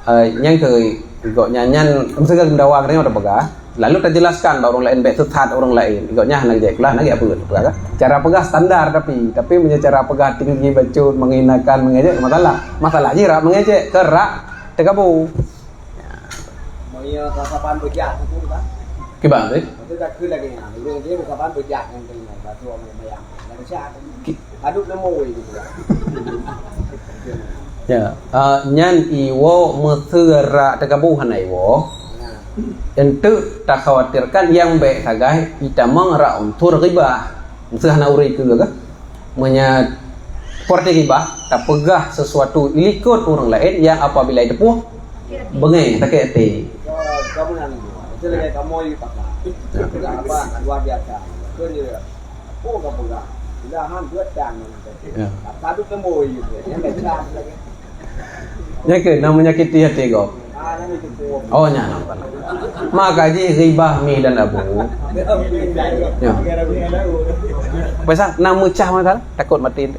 eh, nyang keu gobnyan nyan meusigoe dawa geutanyoe tapeugah, lalu tajeulaskan bak ureuëng laén bék sesat ureuëng laén. Gobnyan hana geujak sikula, hana geujak peue tapeugah kan. Cara peugah standar tapi, tapi meunyoe cara peugah tinggi bacut, menghinakan, mengejek, masalah. Masalah jih rak mengejek, keu rak teugabo. Meunyoe kasaban beujak tu kan. Kiban tu? Betul tak keu lagi nyan. Ureuëng dia kasaban beujak ngon telinga, batu sama bayang. Lalu siapa? Ki- Aduk namo itu. Ya, ah, nyan iwoe meuseurak teugabo hana iwoe. Enteuk takhawatirkan nyang bék sagai itamong rak unsur ghibah. Meuseu hana ureuëng keu geuh. Meunyoe seperti ghibah, tapeugah sesuatu ilikot ureuëng laén nyang apabila iteupeue beungéh, sakét até. Kamu nang itu. Itu lagi kamu itu pakak. Apa? Luar biasa. Kau ni. Oh, kamu peugah. Sudah han buat dan. Ya. Tapi kamu itu. Yang biasa lagi. Nyan keuh na menyakiti hati gob. Oh, nyan. Maka jih ghibah mi dan abu. Ya. Pesan na meucah mata, takut mati.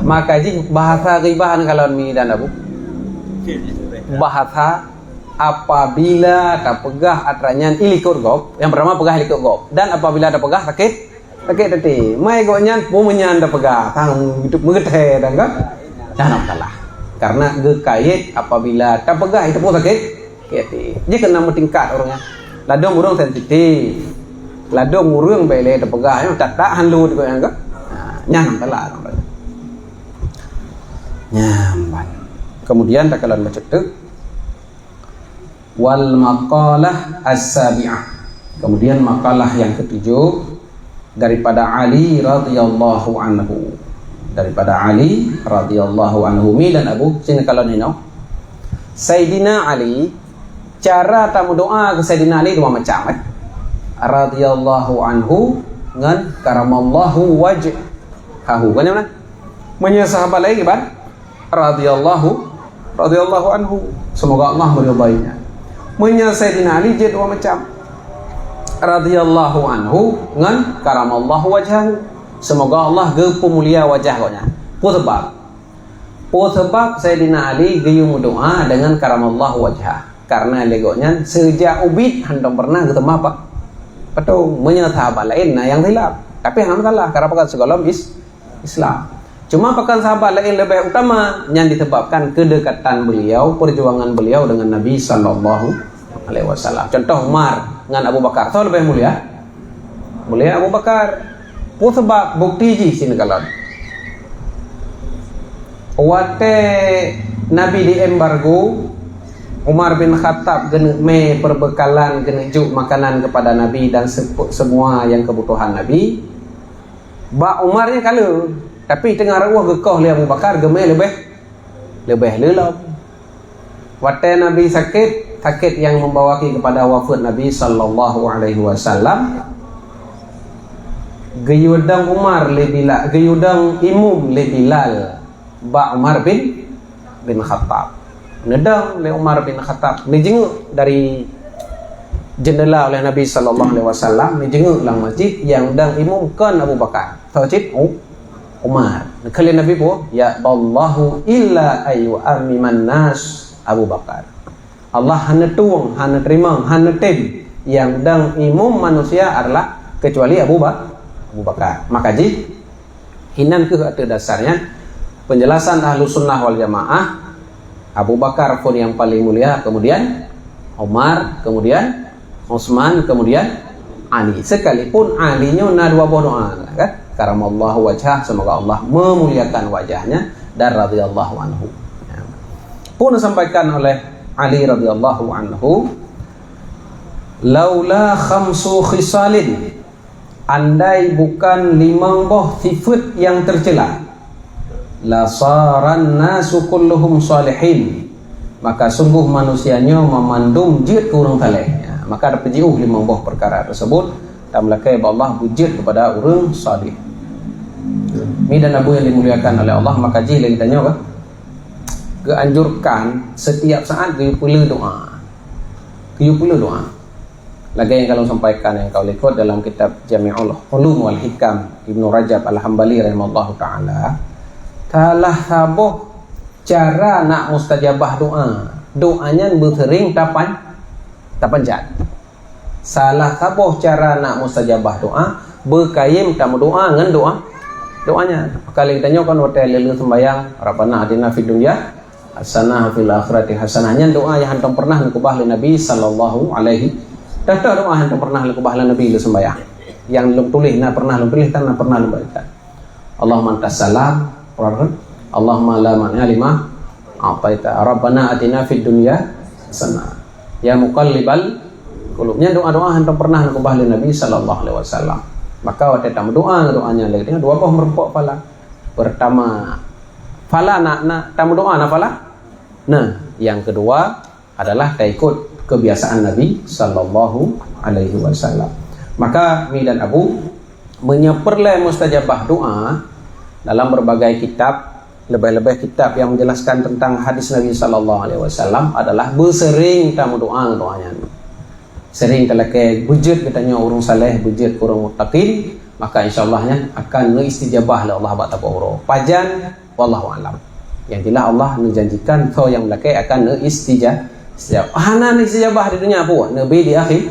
Maka jih bahasa ghibah na kalon mi dan abu. Bahasa apabila tapeugah atra nyan ilikot gob, yang pertama peugah ilikot gob. Dan apabila tapeugah sakét, sakét até. Mai gobnyan peue meunyan tapeugah, tang meugeutée dan kan? Nyan hana masalah. Karena geukayét apabila tapeugah itu pun sakét, sakét até. Jih keunan meutingkat ureuëng nyan. Ladôm ureuëng sensitif. Ladôm ureuëng bék lé tapeugah, nyan tak-tak han lôn gobnyan kan? Ha, nyan hana masalah. Nyan ban. Kemudian takalon bacut teuk. Wal maqalah as-sabi'ah. Kemudian makalah yang ketujuh daripada Ali radhiyallahu anhu. Daripada Ali radhiyallahu anhu. Mi dan Abu, sini kalau nino. Saidina Ali, cara tameudoa ke Saidina Ali dua macam, eh. Radhiyallahu anhu ngan karamallahu wajhahu. Kan mana? Meunyoe sahabat lain kiban? Radhiyallahu, radhiyallahu anhu. Semoga Allah meridainya. Meunyoe Saidina Ali jeuet dua macam. Radhiyallahu anhu ngan karamallahu wajhahu. Semoga Allah geupeumulia wajah gobnyan. Peue sabab? Peue sabab Saidina Ali geuyue meudoa deungon karamallahu wajhah? Karena lé gobnyan seujak ubit hantom pernah geuteumah pa-, patong. Meunyoe sahabat laén na nyang silap. Tapi hana masalah, karena pakon sigohlom is-, Islam. Cuma pakon sahabat laén leubeh utama, nyan disebabkan kedekatan beliau, perjuangan beliau dengan Nabi sallallahu alaihi wasallam. Contoh Umar ngan Abu Bakar, soe leubeh mulia? Mulia Abu Bakar. Peue sabab? Bukti jih sinoe kalon. Watée Nabi diembargo, Umar bin Khattab geuneuk mé perbekalan, geuneuk jok makanan kepada Nabi dan sepu-, semua yang kebutuhan Nabi. Bak Umar nyan ka le, tapi teungoh reuôh geukoh lé Abu Bakar geumé leubeh, leubeh le lom. Watée Nabi sakét, sakét nyang membawa kepada wafeuet Nabi sallallahu alaihi wasallam, geuyue dong Umar lé Bilal, geuyue dong imum lé Bilal bak Umar bin bin Khattab. Neudong lé Umar bin Khattab, neujingeuk dari jendela oleh Nabi sallallahu alaihi wasallam, neujingeuk lam masjid nyang dong imum kon Abu Bakar. Soe cit? U-, Umar. Neukheun lé Nabi peue? "Ya ballahu illa ayu amiman nas Abu Bakar." Allah hana tueng, hana teurimong, hana tem nyang dong imum manusia adalah kecuali Abu Ba-, Abu Bakar. Maka jih, Inan kheueh ateueh dasar nyan penjelasan Ahlussunnah wal Jamaah, Abu Bakar phon nyang paling mulia, kemudian Umar, kemudian Utsman, kemudian Ali. Sekalipun Ali nyoe na dua boh doa, kan? Karamallahu wajhah, semoga Allah memuliakan wajahnya, dan radhiyallahu anhu. Ya. Pun disampaikan oleh Ali radhiyallahu anhu, "Laula khamsu khisalin," Andai bukan limong boh sifeuet nyang teucela, "lasaran nasu kulluhum salihin," maka sungguh manusia nyoe mamandum jeuet keu ureuëng saleh. Ya, maka teupeujeuet limong boh peukara teusebut, dan meulakée bak Allah beujeuet keupada ureuëng saleh. Mi dan Abu yang dimuliakan oleh Allah, maka jih lé geutanyoe ka geuanjurkan setiap saat geuyue peule doa. Geuyue peule doa. Lagée nyang ka lôn sampaikan nyang ka lheueh likot dalam kitab Jami'ul Ulum wal Hikam Ibnu Rajab Al-Hambali rahimahullahu taala, salah saboh cara nak mustajabah doa, doa nyan beuseuring tapan-, tapanjat. Salah saboh cara nak mustajabah doa, beukayém tameudoa ngon doa, doa nyan. Kali geutanyoe kan watée lheueh-lheueh sembahyang, "Rabbana atina fid dunya hasanah, fil akhirati hasanah." Nyan doa nyang hantom pernah neukeubah lé Nabi sallallahu alaihi. Dah doa hantom pernah neukeubah lé Nabi lé sembahyang. Nyang lôn tuléh na pernah lôn tuléh, tan na pernah lôn bacakan. "Allahumma antas salam, Allahumma la mani'a lima a'taita, Rabbana atina fid dunya hasanah, ya muqallibal qulub." Nyan doa-doa hantom pernah neukeubah lé Nabi sallallahu alaihi wasallam. Maka watée tameudoa ngon doa nyan lagée nyan, dua boh meurumpok phala. Pertama, phala na, na tameudoa na phala. Nah, yang kedua adalah taikut kebiasaan Nabi sallallahu alaihi wasallam. Maka mi dan Abu, meunyoe peureulée mustajabah doa dalam berbagai kitab, leubeh-leubeh kitab yang menjelaskan tentang hadis Nabi sallallahu alaihi wasallam adalah beuseuring tameudoa doa nyan. Sering talakée beujeuet geutanyoe ureuëng saleh, beujeuet ureuëng muttaqin, maka insya Allah nyan akan neuistijabah lé Allah bak saboh uroe. Pajan? Wallahu a'lam. Yang jelas Allah menjanjikan soe nyang meulakée akan neuistija-, istijabah. Hana neuistijabah di dunia pun, neubi di akhir,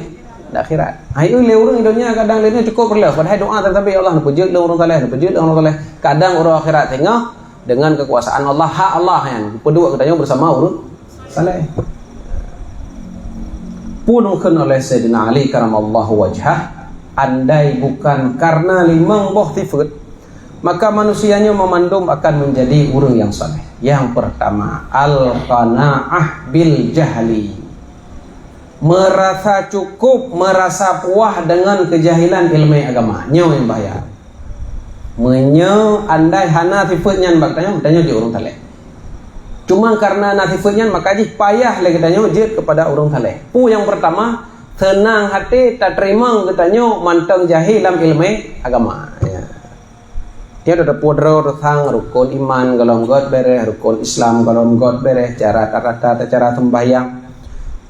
di akhirat. Hai lé ureuëng di dunia kadang lé cukup peureulée, padahai doa teutabi Allah neupeujeuet lé ureuëng saleh, neupeujeuet lé ureuëng saleh. Kadang ureuëng akhirat teungoh dengan kekuasaan Allah, hak Allah nyan peuduek geutanyoe bersama ureuëng saleh. Pun mungkin oleh Sayyidina Ali karamallahu wajhah, andai bukan karena limong boh sifat, maka manusia nyoe memandum akan menjadi ureuëng yang saleh. Yang pertama, al-qanaah bil jahli. Meurasa cukup, meurasa puah deungon keujahilan iéleumé agama. Nyoe nyang bahya. Meunyoe andai hana sifeuet nyan bak tanyoe, tanyoe jeuet ureuëng saleh. Cuma kareuna na sifeuet nyan, maka jih payah lé geutanyoe jeuet keupada ureuëng saleh. Peue nyang peurtama, seunang até tateurimong geutanyoe mantong jahé lam iéleumé agama. Ya. Nyoe teupeue droe teusang rukon iman gohlom göt beureh, rukon Islam gohlom göt beureh, cara tata, cara seumbahyang,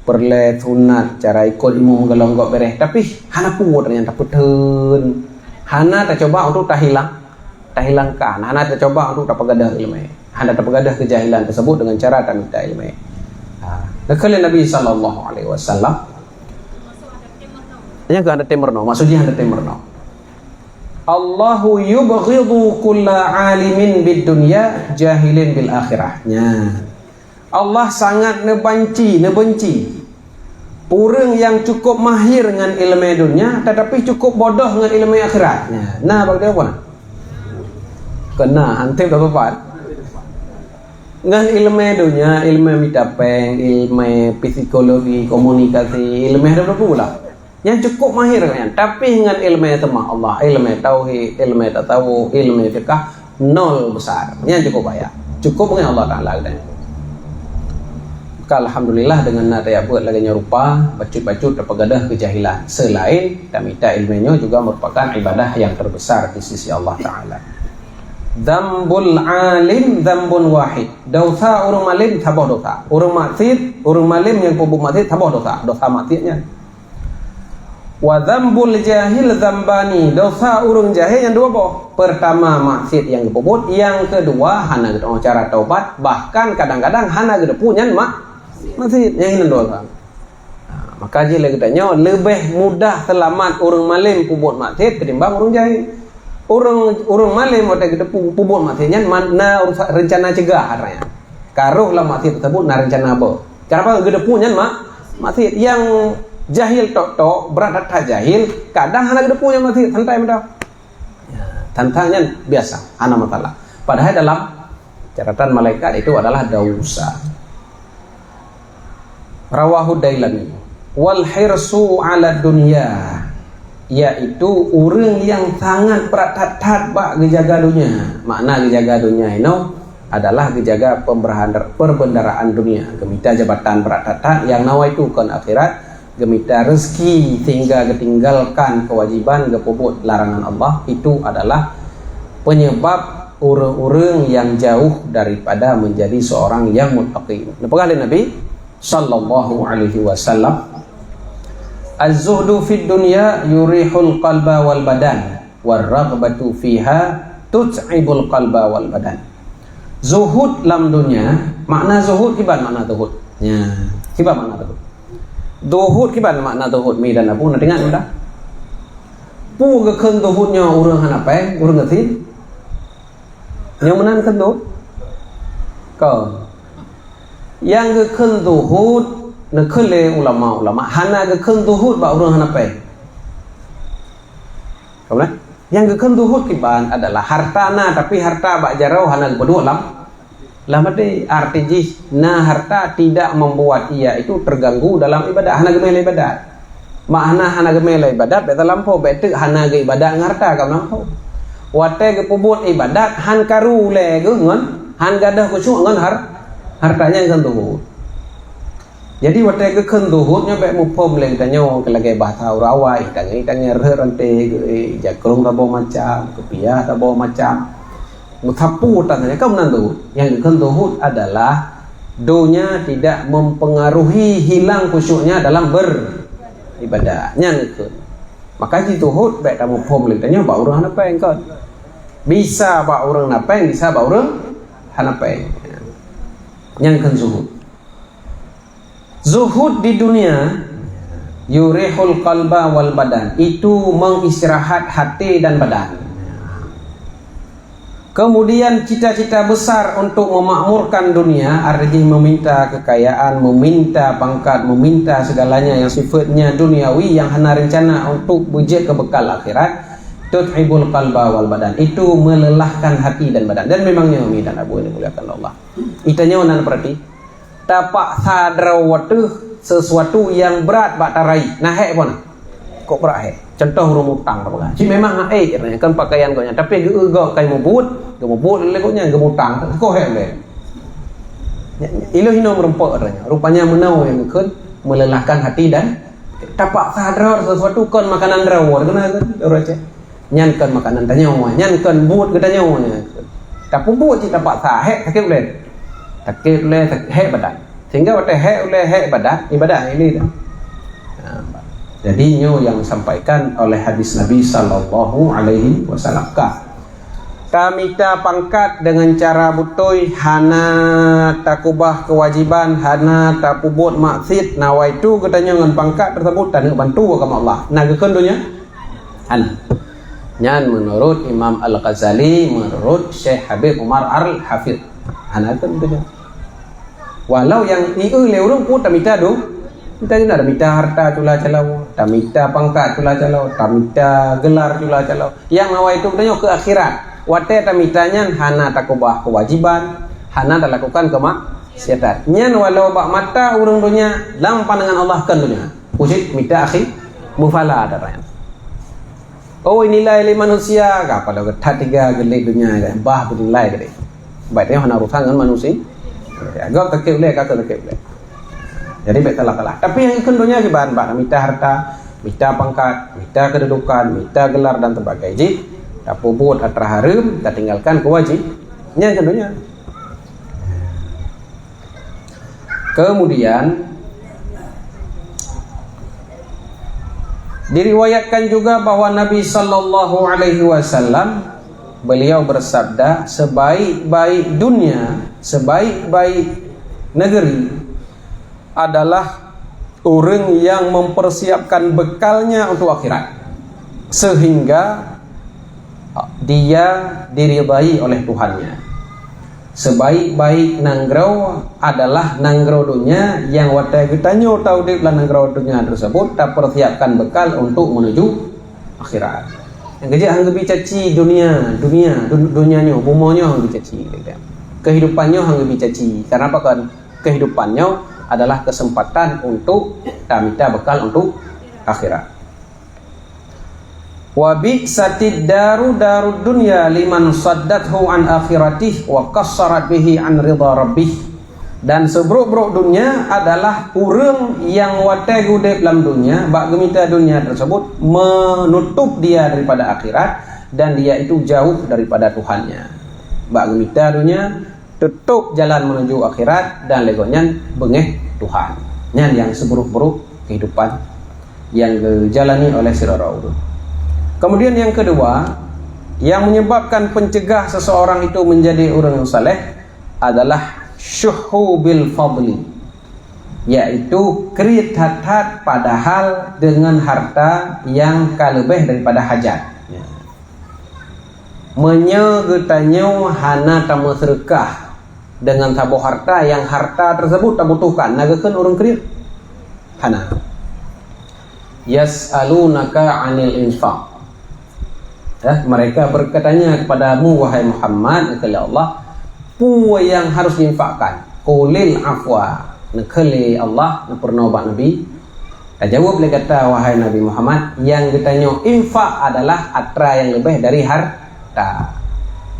peureulée sunat, cara ikot imum gohlom göt beureh. Tapi hana peue teunyata tapeutheun. Hana tacuba untuk tahilang, tahilangkan. Hana tacuba untuk tapeugadôh iéleumé. Hana tapeugadôh keujahilan teuseubut deungon cara tamita iéleumé. Ha. Geukheun lé Nabi sallallahu alaihi wasallam. Nyang keu hana teumeureunoe, maksud jih hana teumeureunoe. Allahu yubghidu kulla alimin bid dunya jahilin bil akhirah. Nya. Allah sangat neubanci, neubenci ureuëng nyang cukup mahir ngon iéleumé donya, tatapi cukup bodoh ngon iéleumé akhirat. Nya. Na bak dia pun. Kena, hantom dah tepat. Ngon iéleumé donya, iéleumé mita péng, iéleumé psikologi, komunikasi, iéleumé dah pula. Nyang cukup mahir nyan, tapi ngon iéleumé teuma Allah, iéleumé tauhid, iéleumé tasawuf, iéleumé fiqah, nol besar. Nyan cukup bahaya. Cukup ngon Allah Taala geutanyoe. Maka alhamdulillah, deungon na tajak beuet lagée nyoe rupa, bacut-bacut tapeugadôh keujahilan. Selain tamita iéleumé nyoe juga merupakan ibadah yang terbesar di sisi Allah Taala. Dzambul alim dzambun wahid. Dosa ureuëng malém saboh dosa. Ureuëng maksiet, ureuëng malém nyang peubuet maksiet saboh dosa. Dosa maksiet nyan. Wa dzambul jahil dzambani, dosa ureuëng jahé nyan dua boh. Peurtama maksiet nyang geupeubuet, nyang keudua hana geutanyoe cara taubat, bahkan kadang-kadang hana geuteupeue nyan mak-, maksiet, nyan hinan dosa. Ha, maka jih lé geutanyoe leubeh mudah seulamat ureuëng malém peubuet maksiet ketimbang ureuëng jahé. Ureuëng, ureuëng malém watée geuteupeue peubuet maksiet nyan man-, na urusan reuncana cegah raya. Karoh lam maksiet teuseubut na reuncana boh. Kenapa geuteupeue nyan mak-, maksiet? Nyang jahil tok-tok, brat that-that jahil, kadang hana geuteupeue nyan maksiet, santai meudah. Ya, tantang nyan biasa, hana masalah. Padahai dalam catatan malaikat itu adalah dosa. Rawahu Dailami. Wal hirsu ala dunya, yaitu ureuëng nyang sangat brat that-that bak geujaga donya. Makna geujaga donya inoe adalah geujaga pemberhan-, perbendaraan dunia, geumita jabatan brat that-that nyang nawaitu kon akhirat, geumita rezeki sehingga geutinggalkan kewajiban geupeubuet larangan Allah, itu adalah penyebab ureuëng-ureuëng nyang jauh daripada menjadi seorang yang muttaqin. Neupeugah lé Nabi sallallahu alaihi wasallam, "Az-zuhdu fid dunya yurihul qalba wal badan, war raghbatu fiha tut'ibul qalba wal badan." Zuhud lam dunia, makna zuhud kiban makna zuhud? Ya, kiban makna zuhud? Zuhud kiban makna zuhud, mi dan abu, na teuingat dah? Peue geukheun zuhud nyoe ureuëng hana péng, ureuëng gasien? Nyang meunan kheun zuhud? Kon. Nyang geukheun zuhud, neukheun lé ulama-ulama, hana geukheun zuhud bak ureuëng hana péng. Ka meunan? Nyang geukheun zuhud kiban adalah harta na, tapi harta bak jaroe hana geupeuduek lam, lam até. Arti jih, na harta tidak membuat ia itu terganggu dalam ibadat, hana geumé lam ibadat. Makna hana geumé lam ibadat, bék talampôh, bék teuk hana geuibadat ngon harta, ka meunan. Watée geupeubuet ibadat, han karu lé geuh ngon, han gadôh khusyuk ngon har-, harta, nyan kheun zuhud. Jadi, watée geukheun zuhud nyoe bék muphom lé geutanyoe keu lagée bahasa ureuëng awai, tanggai-tanggai rhot ranté, geu-, eh, jakrong saboh macam, kupiah saboh macam. Meusapeue tan saja, ka meunan zuhud. Nyang geukheun zuhud adalah donya tidak mempengaruhi hilang khusyuknya dalam beribadah. Nyan geukheun. Maka jih zuhud bék tamuphom lé geutanyoe bak ureuëng hana péng kon. Bisa bak ureuëng na péng, bisa bak ureuëng hana péng. Nyan kheun zuhud. Zuhud di dunia yurihul qalba wal badan, itu mengistirahat hati dan badan. Kemudian cita-cita besar untuk memakmurkan dunia, artinya meminta kekayaan, meminta pangkat, meminta segalanya yang sifatnya duniawi yang hana rencana untuk beujeuet keu bekal akhirat, tut'ibul qalba wal badan, itu melelahkan hati dan badan. Dan memangnya, umi dan abu yang dimuliakan Allah, geutanyoe na peurati, tapaksa droe teuh Sesuatu nyang brat bak tarai. Nah, hék pun. Kok brat hék? Contoh ureuëng mutang, tapeugah. Cit memang hana ék, kan pakaian gobnyan. Tapi geu-, geu-, kai mubuet, geumubuet lé gobnyan, geumutang. Kok hék lé. Ilôn hinoe meureumpok, katanya. Rupanya meunoe nyang geukheun melelahkan hati dan tapaksa droe sesuatu, kon makanan droe. Kena ke? Droe cek. Nyan kon makanan tanyoe, nyan kon buet geutanyoe nyan. Tapeubuet cit tapaksa, hék sakét ulèe. Sakét ulèe, sak-, hék badan. Sehingga watèe hék ulèe, hék badan, ibadah ini dah. Nah, jadi nyoe yang disampaikan oleh hadis Nabi sallallahu alaihi wasallam. Ka. Tamita pangkat dengan cara beutôi, hana takubah kewajiban, hana tapeubuet maksiat, nawaitu geutanyoe ngon pangkat tersebut taneuk bantu agama Allah. Na geukheun donya? Hana. Nyan menurut Imam Al-Ghazali, menurut Syekh Habib Umar Al-Hafidh. Hana kheun donya. Walau nyang ieu lé ureuëng pun tamita do, tamita jina, tamita harta cula calo, tamita pangkat cula calo, tamita gelar cula calo. Nyang awai tu tanyoe keu akhirat. Watèe tamita nyan hana takubah kewajiban, hana talakukan kemaksiatan. Nyan walau bak mata ureuëng donya, lam pandangan Allah kon donya. Usit mita akhi mufala, katanya. Oh, nilai lé manusia, ka paloe that tiga geulek donya, bah beunilai geude. Baik teuh hana urusan ngon manusia. Ya, gop takét ulèe, ka takét ulèe. Jadi baik salah-salah. Tapi nyang kheun donya kiban, bak mita harta, mita pangkat, mita kedudukan, mita gelar dan sebagainya. Jih, tapeubuet atra hareuem, tatinggalkan kewajib. Nyan kheun donya. Kemudian, diriwayatkan juga bahwa Nabi sallallahu alaihi wasallam, beliau bersabda, "Sebaik-baik dunia, sebaik-baik negeri adalah orang yang mempersiapkan bekalnya untuk akhirat, sehingga dia diridai oleh Tuhannya." Sebaik-baik nanggroe adalah nanggroe donya nyang watèe geutanyoe taudép lam nanggroe donya tersebut, tapersiapkan bekal untuk menuju akhirat. Nyang keujeuet han geubi caci dunia, dunia, dun-, dunia nyoe, bumoe nyoe han geubi caci. Kehidupan nyoe han geubi caci. Karena apa kan? Kehidupan nyoe adalah kesempatan untuk tamita bekal untuk akhirat. "Wa bi'satid daru darud dunya liman saddathu an akhiratih wa qassarat bihi an ridha rabbih." Dan sebrok-brok dunia adalah ureuëng nyang watèe geudép lam dunia, bak geumita dunia tersebut, menutup dia daripada akhirat dan dia itu jauh daripada Tuhannya. Bak geumita dunia, tutup jalan menuju akhirat dan lé gobnyan beungéh Tuhan. Nyan nyang seburuk-buruk kehidupan yang dijalani oleh sidroe ureuëng. Kemudian yang kedua, yang menyebabkan pencegah seseorang itu menjadi orang yang saleh adalah syuhu bil fadli, yaitu kriet that-that padahal dengan harta yang ka leubeh daripada hajat. Meunyoe geutanyoe hana tameuseudeukah deungon saboh harta nyang harta tersebut tabutuhkan, na geukheun ureuëng kriet? Hana. "Yas'alunaka 'anil infaq." Ya, mereka berkatanya kepadamu, wahai Muhammad, kata Allah, "Peue nyang harus diinfakkan?" "Qulil afwa." Neukheun lé Allah, neupeurunoe bak Nabi, Tajaweueb lé gata, wahai Nabi Muhammad, nyang geutanyoe infak adalah atra nyang leubeh dari harta.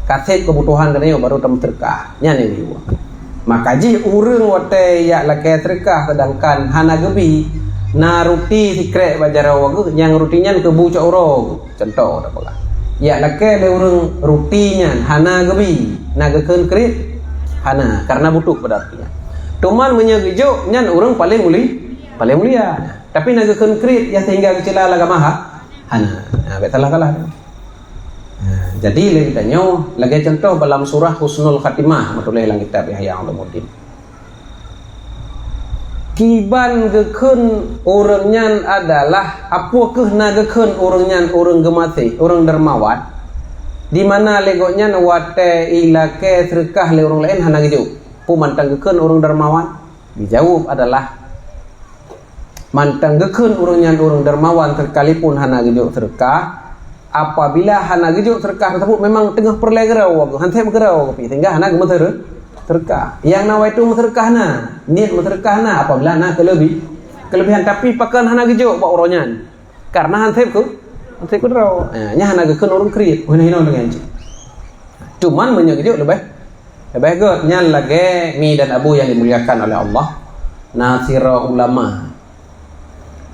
Ka sép keubutuhan geutanyoe baru tameuseudeukah. Nyan nyang jeuet. Maka jih ureuëng watée jak lakée seudeukah seudangkan hana geubi, na ruti sikrék bak jaroe geuh, nyang ruti nyan keubu cot uroe geuh. Cuntoh tapeugah, jak lakée lé ureuëng ruti nyan hana geubi, na geukheun kriet? Hana, karena butuh pada ruti nyan. Teuma meunyoe geujok, nyan ureuëng paleng muli-, paleng mulia. Tapi na geukheun kriet nyang sehingga geucela lagée maha? Hana. Nah, bék salah-salah. Nah, jadi lé geutanyoe, lagée cuntoh balam surah Husnul Khatimah, meutuléh lam kitab Ihya Ulumuddin. Kiban geukheun ureuëng nyan adalah, apoe kheueh na geukheun ureuëng nyan ureuëng geumaséh, ureuëng dermawan, di mana lé gobnyan watée ilakée seudeukah lé ureuëng laén hana geujok? Peue mantong geukheun ureuëng dermawan? Geujaweueb adalah, mantong geukheun ureuëng nyan ureuëng dermawan, sekalipun hana geujok seudeukah, apabila hana geujok seudeukah tersebut memang teungoh peureulée geurau, han sép geurau, sehingga hana geumeuseude-, Seudeukah. Nyang nawaitu meuseudeukah na, niet meuseudeukah na apabila na keuleubih, keulebihan, tapi pakon hana geujok bak uroe nyan. Karena han sép keu, han sép keudroe. Eh, nyan hana geukheun ureuëng kriet, hina-hina deungon cit. Cuman meunyoe geujok leubeh, leubeh gét. Nyan lagée mi dan abu yang dimuliakan oleh Allah. Na sidroe ulama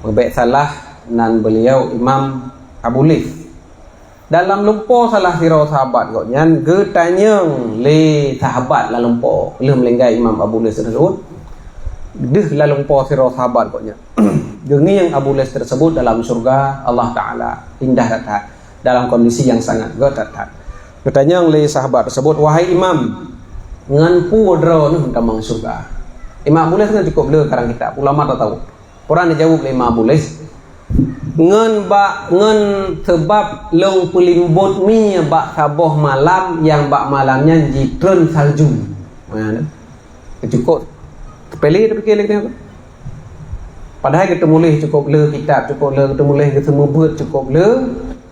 meubék salah nan beliau Imam Abu Lais. Dalam lumpo salah sidroe sahabat gobnyan geutanyong lé sahabat lam lumpo lheueh meuninggai Imam Abu Lais tersebut. Deuh lam lumpo sidroe sahabat gobnyan. Geungieng Abu Lais tersebut dalam syurga Allah Taala. Indah that-that. Dalam kondisi yang sangat gét that-that. Geutanyong lé sahabat tersebut, "Wahai Imam, ngon peue droeneuh tamong syurga?" Imam Abu Lais kan cukup le karang kitab, ulama tahu. Quran dijawab lé Imam Abu Lais, "Ngon bak, ngon seubab lôn peulimbot mie bak saboh malam nyang bak malam nyan jitreun salju." Nah, cukup sepele tapi kira-kira. Padahai geuteumuléh cukup le kitab, cukup le geuteumuléh, geuseumeubeuet cukup le.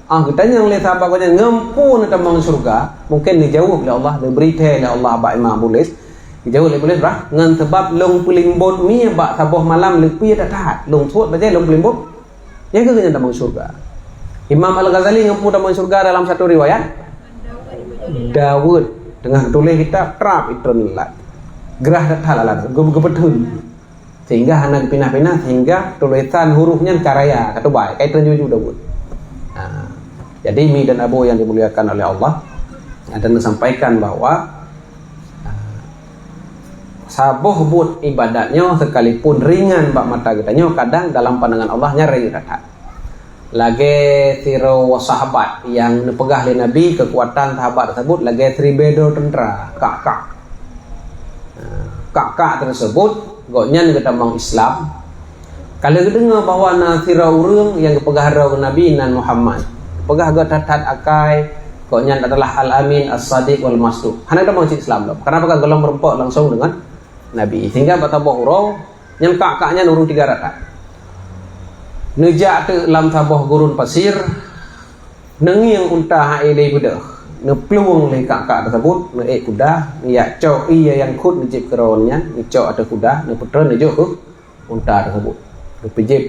Ah, geutanyong lé sahabat gobnyan, "Ngon peue neutamong syurga?" Mungken neujaweueb lé Allah, neubri thèe lé Allah bak Imam Abu Lais. Geujaweueb lé Abu Lais, "Bah, ngon seubab lôn peulimbot mie bak saboh malam leupie that-that. Lôn suet bajée lôn peulimbot." Nyang keuh nyan tamong syurga. Imam Al-Ghazali ngon peue tamong syurga dalam satu riwayat? Daweueb teungoh tuléh kitab, trap itreun lat. Grah that-that lat, geu-, geupeutheun. Sehingga hana geupinah-pinah, sehingga tulisan huruf nyan ka raya, ka tubai, ka itreun juju Daud. Ha. Jadi, mi dan abu yang dimuliakan oleh Allah, dan disampaikan bahwa, ha, saboh buet ibadat nyoe sekalipun ringan bak mata geutanyoe, kadang dalam pandangan Allah nyan rayeuk that-that. Lagée sidroe sahabat nyang neupeugah lé Nabi keukuatan sahabat tersebut lagée siribée droe teuntra, kak-kak. Kak-kak tersebut, gobnyan geutamong Islam. Ka lheueh geudeungoe bahwa na sidroe ureuëng nyang geupeugah droe keu Nabi nan Muhammad. Peugah gét that-that akai, gobnyan adalah Al-Amin, As-Sadiq, Wal-Masduq. Hana geutamong cit Islam lom. Kenapa ka gohlom meurumpok langsung deungon Nabi? Sehingga bak saboh uroe, nyan kak-kak nyan ureuëng tiga rakat. Neujak teuk lam saboh gurun pasir, neungieng unta hai lé beudôh. Neuplueng lé kak-kak tersebut, neuék kuda, neujak cok ié nyang khot neujieb keudroe nyan, neucok ateueh kuda, neupeutreun neujok keu unta tersebut. Neupeujéb.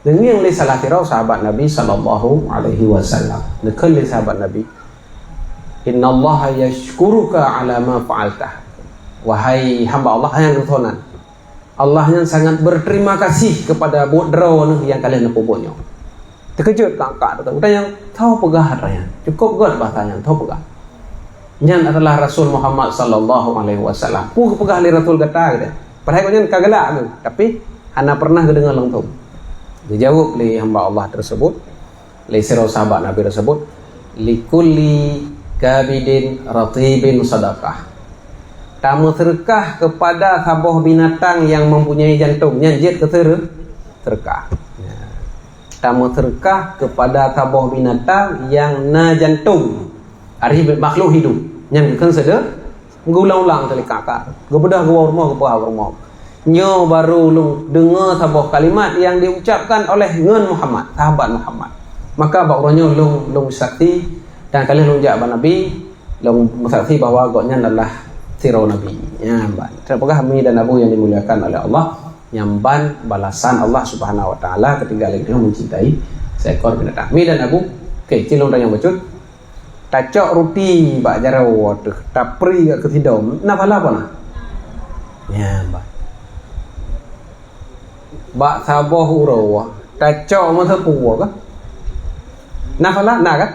Neungieng lé salah sidroe sahabat Nabi sallallahu alaihi wasallam. Neukheun lé sahabat Nabi, "Innallaha yashkuruka ala ma fa'alta." Wahai hamba Allah, nyang geutanyoe, Allah nyan sangat berterima kasih kepada buet droeneuh nyang ka lheueh neupeubuet nyoe. Teukeujot kak-kak tu. Geutanyoe, "Tho peugah atra nyan." Cukup gét bahasa nyan, "Tho peugah." Nyan adalah Rasul Muhammad sallallahu alaihi wasallam. Peue geupeugah lé Rasul gata gitu. Padahai gobnyan ka galak tu, tapi hana pernah geudeungoe langsung. Geujaweueb lé hamba Allah tersebut, lé sidroe sahabat Nabi tersebut, "Likulli kabidin ratibin sadaqah." Tameuseudeukah kepada saboh binatang yang mempunyai jantung, nyan jeuet keu seure-, seudeukah. Ya. Tameuseudeukah kepada saboh binatang yang na jantung. Ari makhluk hidup. Nyan keu seudeu-, geulang-ulang teuh lé kak-kak. Geubeudôh geuwoe rumoh, geupeugah rumoh. Nyoe baru lôn deungoe saboh kalimat nyang diucapkan oleh ngon Muhammad, sahabat Muhammad. Maka bak uroe nyoe lôn, lôn saksi dan ka lheueh lôn jak bak Nabi, lôn meusaksi bahwa gobnyan adalah sidroe Nabi. Nyan ban. Teupeugah mi dan abu yang dimuliakan oleh Allah, nyan ban balasan Allah Subhanahu wa Taala ketika lagi mencintai seekor binatang. Mi dan abu, oke, cilong dan yang bacut. Tacok ruti bak jaroe teuh, tapri keu sidom, na pahala apa na? Nyan, bah. Bak saboh uroe, tacok meusapeue kah? Na pahala, na kah?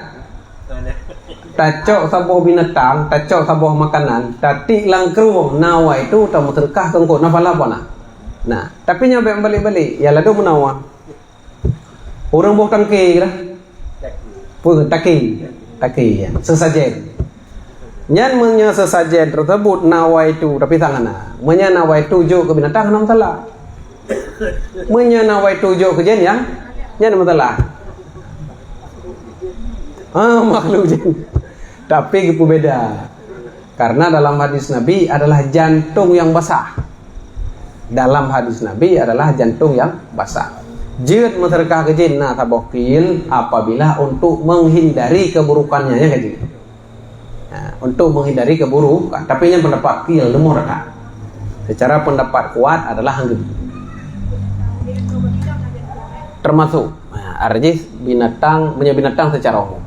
Tacok saboh binatang, tacok saboh makanan, tatiek lam krueng, na wai tu tameuseudeukah keu eungkôt, na pahala apa na? Na. Tapi nyoe bék balik-balik, ya ladu meunawa. Ureuëng boh tangke kira? Peue, taki? Taki, ya. Seusajen. Nyan meunyoe seusajen tersebut na wai tu, tapi sang hana. Meunyoe na wai tu jok keu binatang, hana masalah. Meunyoe na wai tu jok keu jén, ya? Nyan masalah. Ah, makhluk jén. Tapi geupeubeda. Karena dalam hadis Nabi adalah jantung yang basah. Dalam hadis Nabi adalah jantung yang basah. Jeuet meuseudeukah keu jén na saboh pil apabila untuk menghindari keburukannya, ya kan, jén? Nah, untuk menghindari keburukan. Tapi nyan pendapat keu nyang leumoh that. Secara pendapat kuat adalah hana geubi. Termasuk, ha, artis binatang, meunyoe binatang secara umum.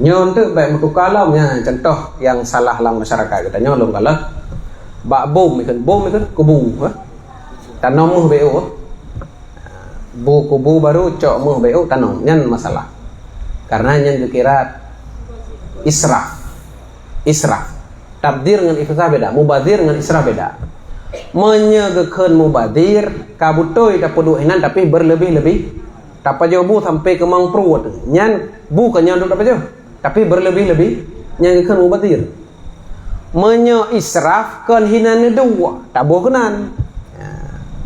Nyoe teuk bèk meutuka lom, nyan contoh nyang salah lam masyarakat geutanyoe lôn kalon. Bak bom ikheun, bom ikheun, kubu, ha? Tanom méuh bèk ôk. Bu kubu baru cok méuh bèk ôk tanom, nyan masalah. Karena nyan geukira israf. Israf. Tabdzir ngon israf beda, mubadzir ngon israf beda. Meunyoe geukheun mubadzir, ka beutôi tapeuduek inan tapi berlebih-lebih. Tapajoh bu sampai keumang pruet. Nyan bu ka nyan untuk tapajoh. Tapi berlebih-lebih, nyan geukheun mubadzir. Meunyoe israf kon hinan neuduek, taboh keunan.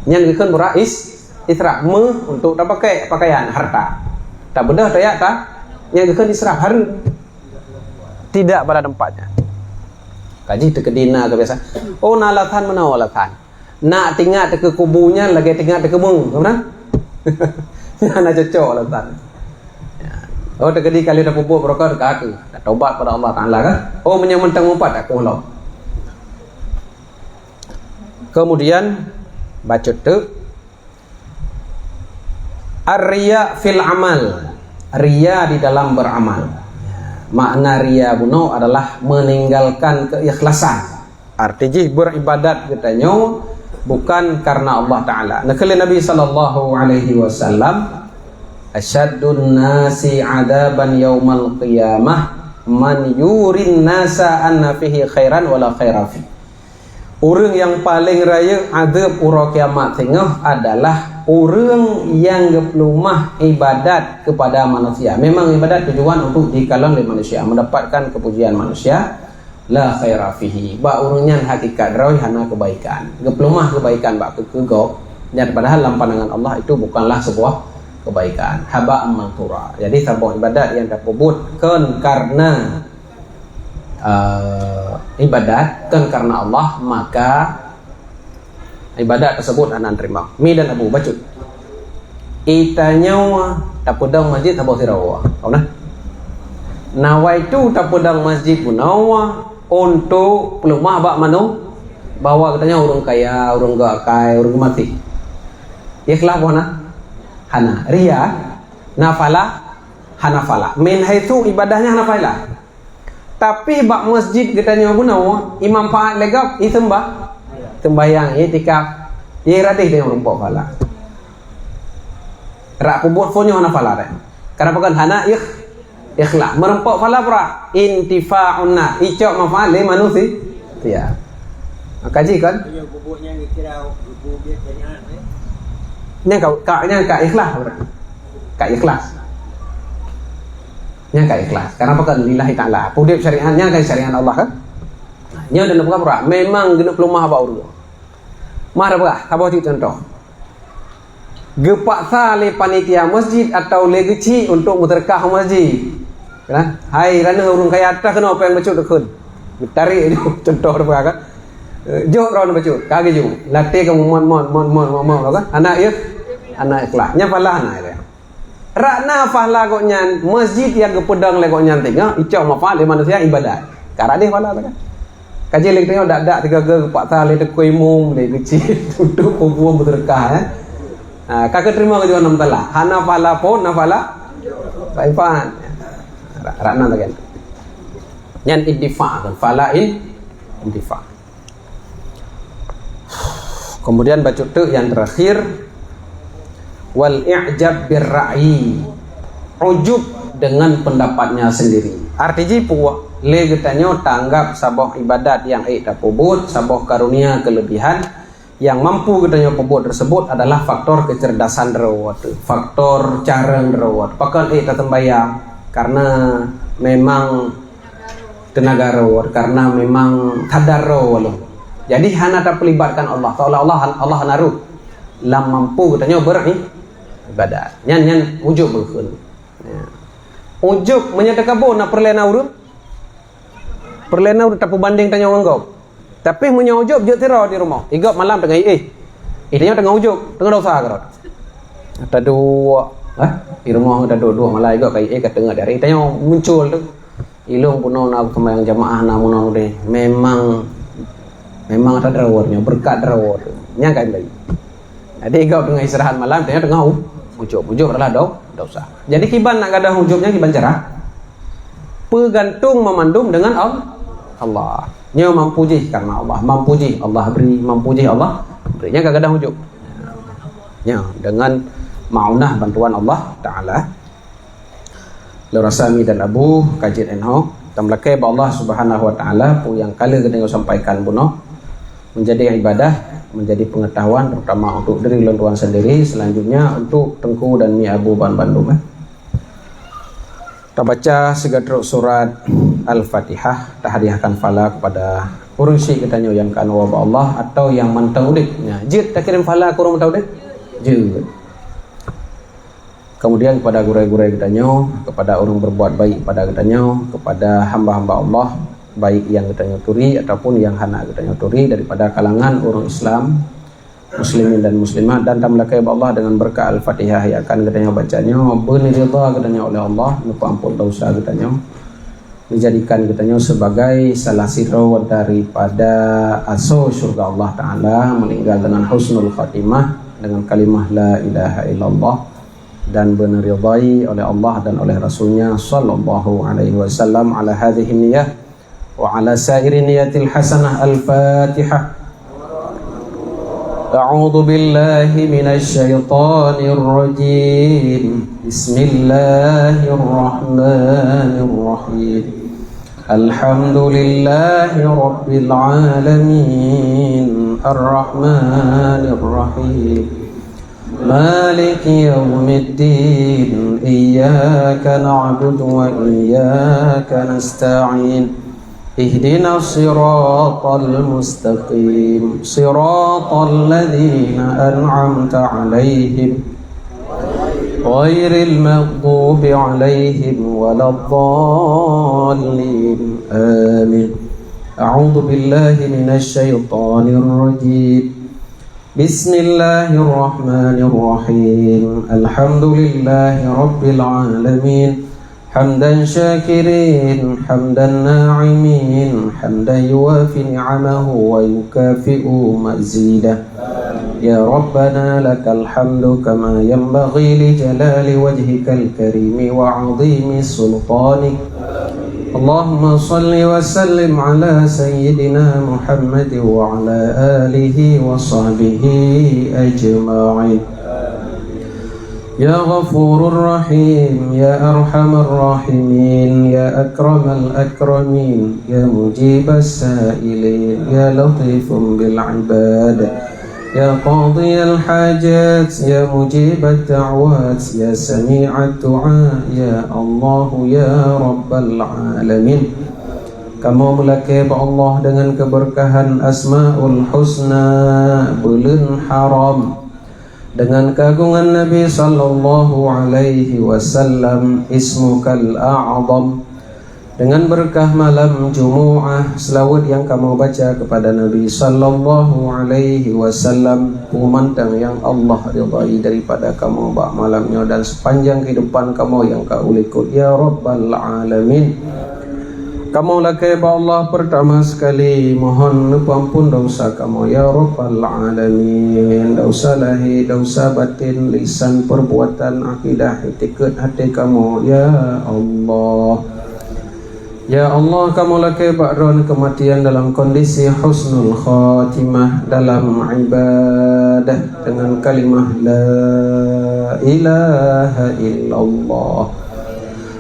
Nyan geukheun bura is, israf, méuh untuk tapakai pakaian, harta. Tabeudôh tayak ta, nyan geukheun israf, hareuem. Tidak pada tempatnya. Kaji teukeudi na keubiasaan. Oh, na alasan, meunan alasan. Nak teuingat teuh keu kubu nyan lagèe teuingat teuh keu méuh, ka meunan? Nyan hana cocok alasan. Ya. Oh, teukeudi kali tapeubuet beurokon ka keu. Tatobat pada Allah Taala kan? Oh, meunyoe mantong meupat tak lom. Kemudian bacut teuk, ar-riya fil amal. Ria di dalam beramal. Makna ria bunoe adalah meninggalkan keikhlasan. Arti jih beribadat geutanyoe bukan karena Allah Taala. Neukheun lé Nabi sallallahu alaihi wasallam, "Asyaddun nasi adzaban yaumal qiyamah man yurin nasa anna fihi khairan wala khaira fi." Ureuëng nyang paleng rayeuk adeueb uroe kiamat singoh adalah ureuëng nyang geupeuleumah ibadat keupada manusia. Memang ibadat tujuan untuk jikalon lé manusia, mendapatkan kepujian manusia. La khaira fihi. Bak ureuëng nyan hakikat droe hana keubaikan. Geupeuleumah keubaikan bak keu-, keu gob, dan padahal lam pandangan Allah itu bukanlah sebuah kebaikan. Haba ammanthura. Jadi saboh ibadat nyang tapeubuet kon karena eh, ibadat kon karena Allah, maka ibadat tersebut hana teurimong. Mi dan Abu bacut. Geutanyoe tapeudong masjid saboh sidroe. Tahu nah? Nawaitu tapeudong masjid bunoe untuk peuleumah bak manu-, bahwa geutanyoe ureuëng kaya, ureuëng geuakai, ureuëng geumaté. Ikhlas boh na? Hana. Ria? Na falah? Hana falah. Min haitsu ibadahnya hana falah. Tapi bak masjid geutanyoe bunoe, imam pahat lé gob, i seumbah-, sembahyang, iktikaf, i radeh tanyoe meurumpok pahala. Rak peubuet phon nyoe hana pahala dak. Kenapa kan hana ikh-, ikhlas. Meurumpok pahala pura, intifa'un nas, icok manfaat lé manusia. Ya. Maka jih kan? Nyan ka, ka, nyan ka ikhlas berarti. Ka ikhlas. Nyan ka ikhlas. Karena apa kan lillahi ta'ala. Pudeb syariat nyan kan syariat Allah kan? Nah, nyan dalam perkara memang geuneup peulumah bak ureuëng. Mah dah berah, saboh cit contoh. Geupaksa lé panitia masjid atau lé geuchik untuk meuseudeukah masjid. Kan? Hai, ranuh ureuëng kaya atra keunoe péng bacut deukheun. Geutarék contoh dah berah kan? Eh, jok droe bacut, ka geujok. Latih kamu mon, mon, mon, mon, mon, mon, kan? Anak ya? Anak ikhlas. Nyan pahala anak ya. Rak na pahala gobnyan, masjid nyang geupeudong lé gobnyan teungoh, icok manfaat lé manusia ibadat. Ka radeh pahala teuka. Ka jih lé teungoh dak-dak teuga-ga geupaksa lé teungku imum, lé geuchik, untuk kubu meuseudeukah, eh. Ha, ka geuteurimong keu Tuhan Allah Taala. Hana pahala phon, na pahala pahala. Rak, rak na lagèe nyan. Nyan intifa, pahala in-, intifa. Kemudian bacut teuk yang terakhir, wal i'jab bir ra'yi, ujub dengan pendapatnya sendiri. Arti jih peue? Lé geutanyoe tanggap saboh ibadat nyang ék tapeubuet, saboh karunia kelebihan yang mampu geutanyoe peubuet tersebut adalah faktor kecerdasan droe, faktor carông droe. Pakon ék taseumbahyang karena memang tenaga droe, karena memang sadar droe lom. Jadi hana tapeulibatkan Allah, seolah-olah Allah hana rot lam mampu geutanyoe beribadat. Nyan, nyan ujub beukeuen. Ya. Ujub meunyoe takabô na peureulèe na ureueng, peureulèe na ureueng tapeubandeng tanyoe ngon gob. Tapi meunyoe ujub jeuet sidroe di rumoh, igob malam teungoh iéh. Itanyoe teungoh ujub, teungoh desya keudroe. Taduek, eh, di rumoh taduek-duek malam igob ka iéh ka teungoh dari itanyoe muncul tu. Ilong peunoh na seumayang jamaah na meunoh udeh. Memang, memang ata drawor nyoe, berkat drawor. Nyang ka baik. Jadi, gau teungoh istirahat malam, tanyoe teungoh u-, ujub. Ujub adalah do-, dosa. Jadi, kiban nak gadôh ujub nyan kiban cara? Peugantung meumandum dengan Al-, Allah. Nyoe mampu jih karena Allah, mampu jih Allah bri, mampu jih Allah bri. Nyan ka gadôh ujub. Nyoe dengan maunah bantuan Allah Taala. Lôn rasa mi dan abu ka jeuet nyoe. Tameulakée bak Allah Subhanahu wa Taala, peue nyang ka lheueh geutanyoe sampaikan bunoe menjadi ibadah, menjadi pengetahuan, terutama untuk diri lôn tuan sendiri, selanjutnya untuk teungku dan mi abu ban bandum, eh. Tabaca sigoe trok surat Al-Fatihah, tahadiahkan phala kepada ureuëng syik geutanyoe nyang ka neuwoe bak Allah atau nyang mantong udeb. Nya, jeuet takirém phala keu ureuëng mantong udeb? Jeuet. Kemudian kepada gurée-gurée geutanyoe, kepada ureuëng berbuat baik pada geutanyoe, kepada hamba-hamba Allah, baik nyang geutanyoe turi ataupun nyang hana geutanyoe turi daripada kalangan ureuëng Islam, muslimin dan muslimat, dan tameulakée bak Allah dengan berkat Al-Fatihah nyang akan geutanyoe baca nyoe, beuneurida geutanyoe oleh Allah, neupeuampon dosa geutanyoe. Dijadikan geutanyoe sebagai salah sidroe daripada asoe syurga Allah Taala, meninggal dengan husnul khatimah, dengan kalimah la ilaha illallah, dan beuneuridahi oleh Allah dan oleh Rasulnya sallallahu alaihi wasallam. Ala hadhihi niyah wa ala sairi niyatil hasanah. Al-Fatihah. أعوذ بالله من الشيطان الرجيم. بسم الله الرحمن الرحيم. الحمد لله رب العالمين. الرحمن الرحيم. مالك يوم الدين. إياك نعبد وإياك نستعين. اهدنا الصراط المستقيم، صراط الذين أنعمت عليهم، غير المغضوب عليهم ولا الضالين. آمين. أعوذ بالله من الشيطان الرجيم. بسم الله الرحمن الرحيم. الحمد لله رب العالمين. حمدا شاكرين، حمدا ناعمين، حمدا يوافي نعمه ويكافئ مزيده. يا ربنا لك الحمد كما ينبغي لجلال وجهك الكريم وعظيم سلطانك. اللهم صل وسلم على سيدنا محمد وعلى آله وصحبه أجمعين. يا غفور رحيم، يا أرحم الراحمين، يا أكرم الأكرمين، يا مجيب السائلين، يا لطيف بالعباد، يا قاضي الحاجات، يا مجيب الدعوات، يا سميع الدعاء، يا الله، يا رب العالمين. Kamoe meulakée bak Allah dengan keberkahan Asmaul Husna, buleuen haram, dengan keuagongan Nabi sallallahu alaihi wasallam, ismukal a'zam, dengan berkah malam Jumu'ah, selawat nyang kamoe baca kepada Nabi sallallahu alaihi wasallam, peue mantong nyang Allah ridai daripada kamoe bak malam nyoe dan sepanjang kehidupan kamoe nyang ka u likot, ya Rabbal Alamin. Kamoe lakée bak Allah pertama sekali mohon neupeuampon desya kamoe, ya Rabbal Alamin. Desya lahé, desya batén, lisan, perbuatan, akidah, itikeuet até kamoe, ya Allah. Ya Allah, kamoe lakée bak droen keumatian dalam kondisi husnul khatimah dalam ibadah dengan kalimah la ilaha illallah.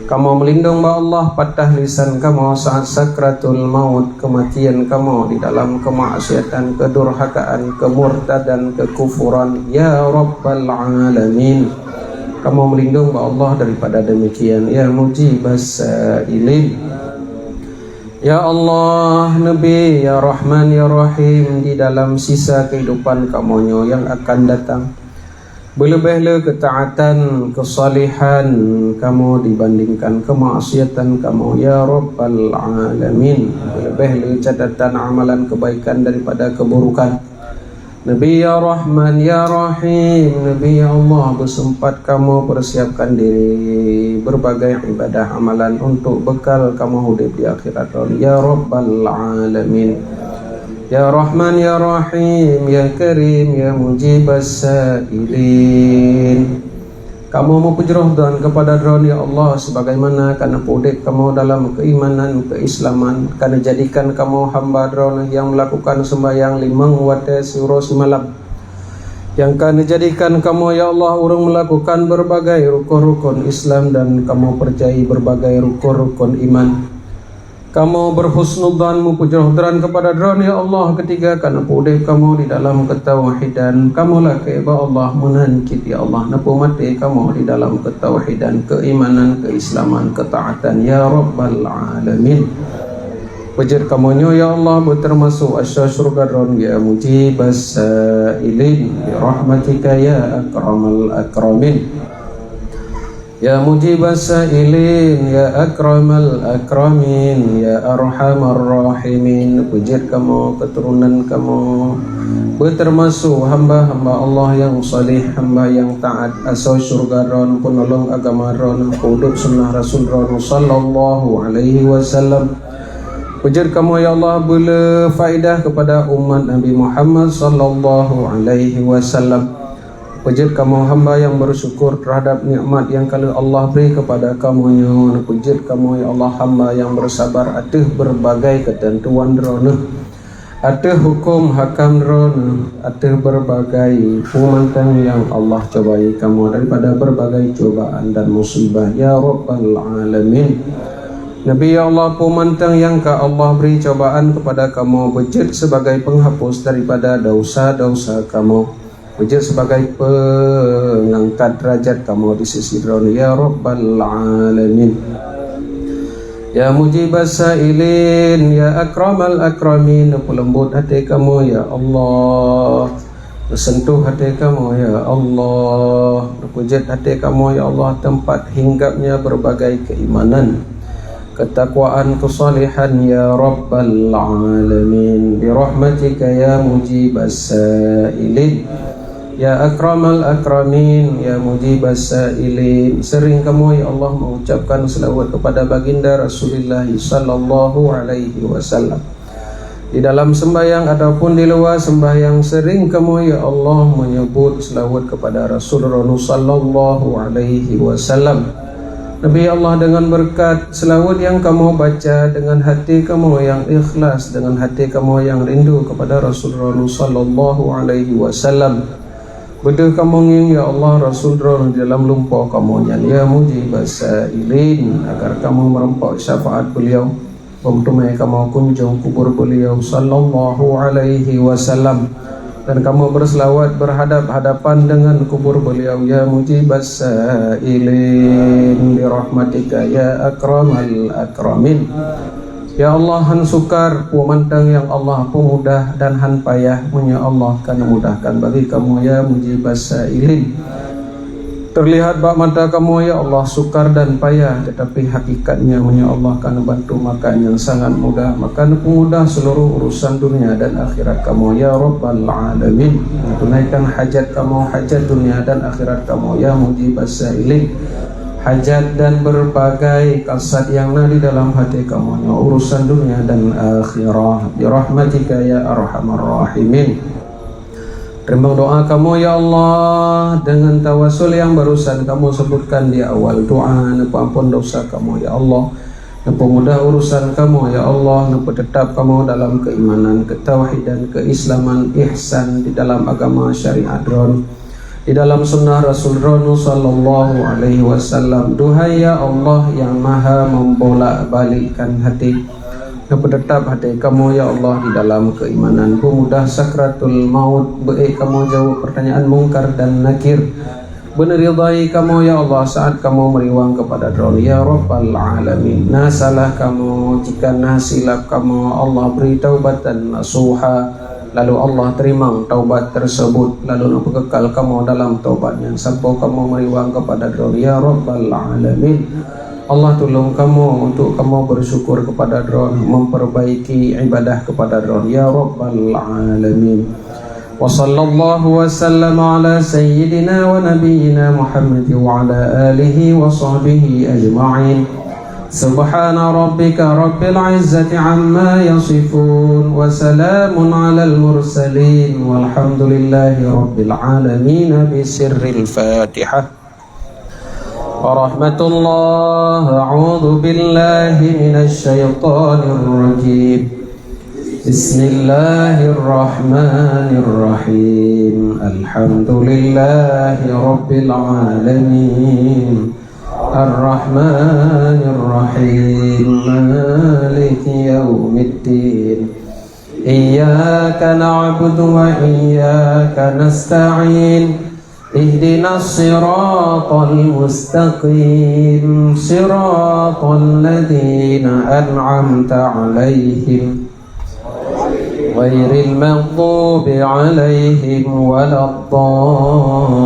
Kamoe meulindong bak Allah patah lisan kamoe saat sakratul maut, keumatian kamoe di dalam keumaksiatan, keudurhakaan, keumurtadan, keukufuran, ya Rabbal Alamin. Kamoe meulindong bak Allah daripada demikian, ya Mujibas Sailin. Ya Allah, neubi, ya Rahman, ya Rahim, di dalam sisa kehidupan kamoe nyoe nyang akan datang. Beuleubeh le keutaatan, keusalihan kamoe dibandingkan keumaksiatan kamoe, ya Rabbal Alamin. Beuleubeh le catatan amalan keubaikan daripada keuburukan. Nabi ya Rahman ya Rahim, Nabi ya Allah, beuseumpat kamoe peusiapkan diri berbagai ibadah amalan untuk bekal kamoe udeb di akhirat. Ya Rabbal Alamin, ya Rahman ya Rahim, ya Karim, ya Mujibas Sailin. Kamoe meupeujuroh dan kepada Droeneuh ya Allah, sebagaimana ka neupeuudeb kamoe dalam keimanan, keislaman, ka neujadikan kamoe hamba Droeneuh nyang melakukan sembahyang limong watée siuroe simalam, nyang ka neujadikan kamoe ya Allah ureuëng melakukan berbagai rukon-rukon Islam dan kamoe percayai berbagai rukon-rukon iman. Kamoe berhusnudzan meupeujuroh dan kepada Droeneuh ya Allah, ketika ka neupeuudeb kamoe di dalam ketauhidan. Kamoe lakée bak Allah meunan cit ya Allah, neupeumaté kamoe di dalam ketauhidan, keimanan, keislaman, ketaatan ya Rabbal Alamin. Peujeuet kamoe nyoe ya Allah beutermasuk asoe syurga Droeneuh ya Mujibas Sailin, bi rahmatika ya akramal akramin. Ya Mujibas Sailin, ya Akramal Akramin, ya Arhamar Rahimin. Peujeuet kamoe, keuturonan kamoe, beutermasuk hamba-hamba Allah nyang saleh, hamba nyang taat, asoe syurga Droeneuh, peunolong agama Droeneuh, peuudeb sunnah Rasul Droeneuh sallallahu alaihi wasallam. Peujeuet kamoe ya Allah beu le faedah kepada umat Nabi Muhammad sallallahu alaihi wasallam. Peujeuet kamoe hamba nyang bersyukur terhadap nikmat nyang ka lheueh Allah bri kepada kamoe nyoe. Neupeujeuet kamoe ya Allah hamba nyang bersabar ateueh berbagai keuteuntuan Droeneuh, ateueh huköm hakam Droeneuh, ateueh berbagai peue mantong nyang Allah cobai kamoe daripada berbagai cobaan dan musibah ya Rabbal Alamin. Nabi ya Allah, peue mantong nyang ka Allah bri cobaan kepada kamoe beujeuet sebagai penghapus daripada dosa-dosa kamoe. Beujeuet sebagai peungangkat derajat kamoe di sisi Droeneuh ya Rabbal Alamin. Ya Mujibas Sailin, ya Akramal Akramin, neupeuleumbot até kamoe ya Allah. Neusentuh até kamoe ya Allah. Neupeujeuet até kamoe ya Allah, teumpat hinggapnya berbagai keimanan, ketakwaan, kesalehan ya Rabbal Alamin. Bi rahmatika ya Mujibas Sailin, ya Akramal Akramin, ya Mujibas Sailin. Sering kamoe ya Allah mengucapkan selawat kepada Baginda Rasulullah sallallahu alaihi wasallam. Di dalam sembahyang ataupun di luwa sembahyang, sering kamoe ya Allah menyebut selawat kepada Rasul Droeneuh sallallahu alaihi wasallam. Nabi ya Allah, dengan berkat selawat nyang kamoe baca, dengan hati kamoe nyang ikhlas, dengan hati kamoe nyang rindu kepada Rasul Droeneuh sallallahu alaihi wasallam, beudôh kamoe ngieng ya Allah Rasul Droeneuh di dalam lumpoe kamoe nyan ya Mujibas Sailin, agar kamoe meureumpok syafaat beliau. Beuteumé kamoe kunjong kubur beliau sallallahu alaihi wasallam, dan kamoe berselawat berhadap-hadapan dengan kubur beliau ya Mujibas Sailin, bi rahmatika ya Akramal Akramin. Ya Allah, han sukar peue mantong nyang Allah peumudah dan han payah meunyoe Allah ka neumudahkan bagi kamoe ya Mujibas Sailin. Terlihat bak mata kamoe ya Allah sukar dan payah, tetapi hakikatnya meunyoe Allah ka neubantu maka nyan sangat mudah, maka neupeumudah seluruh urusan dunia dan akhirat kamoe ya Rabbal Alamin. Tunaikan hajat kamoe, hajat dunia dan akhirat kamoe ya Mujibas Sailin. Hajat dan berbagai kasad nyang na di dalam hati kamoe nyoe, urusan dunia dan akhirat. Bi rahmatika ya Arhamar Rahimin. Teurimong doa kamoe ya Allah, dengan tawasul nyang barusan kamoe sebutkan di awal doa, neupeuampon dosa kamoe ya Allah, neupeumudah urusan kamoe ya Allah, neupeuteutap kamoe dalam keimanan, ketauhidan, keislaman, ihsan di dalam agama syariat Droeneuh, di dalam sunnah Rasul Droeneuh sallallahu alaihi wasallam. Duhai ya Allah yang maha membolak-balikkan hati, neupeuteutap hati kamoe ya Allah di dalam keimanan, peumudah sakratul maut, beuék kamoe jaweueb pertanyaan Mungkar dan Nakir, beuneuridai kamoe ya Allah saat kamoe meuriwang kepada Droeneuh ya Rabbal Alamin. Na salah kamoe, jika na silap kamoe, Allah beri taubatan nasuha, lalu Allah teurimong taubat tersebut, lalu neupeukekal kamoe dalam taubat nyan sampoe kamoe meuriwang kepada Droeneuh ya Rabbal Alamin. Allah tulông kamoe untuk kamoe bersyukur kepada Droeneuh, memperbaiki ibadah kepada Droeneuh ya Rabbal Alamin. وصلى الله وسلم على سيدنا ونبينا محمد وعلى آله وصحبه أجمعين. سبحان ربك رب العزة عما يصفون، وسلام على المرسلين، والحمد لله رب العالمين، بسر الفاتحة. ورحمة الله. أعوذ بالله من الشيطان الرجيم. بسم الله الرحمن الرحيم. الحمد لله رب العالمين. الرحمن الرحيم. مالك يوم الدين. إياك نعبد وإياك نستعين. اهدنا الصراط المستقيم، صراط الذين أنعمت عليهم، غير المغضوب عليهم ولا الضالين.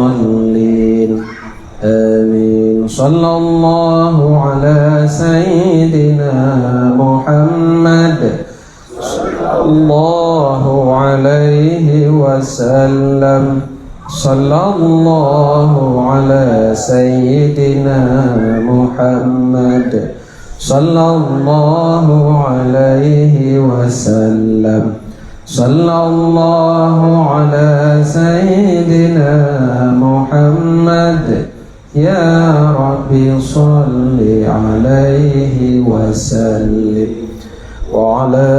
آمين. صلى الله على سيدنا محمد. صلى الله عليه وسلم. صلى الله على سيدنا محمد. صلى الله عليه وسلم. صلى الله على سيدنا محمد. يا رب صل عليه وسلم وعلى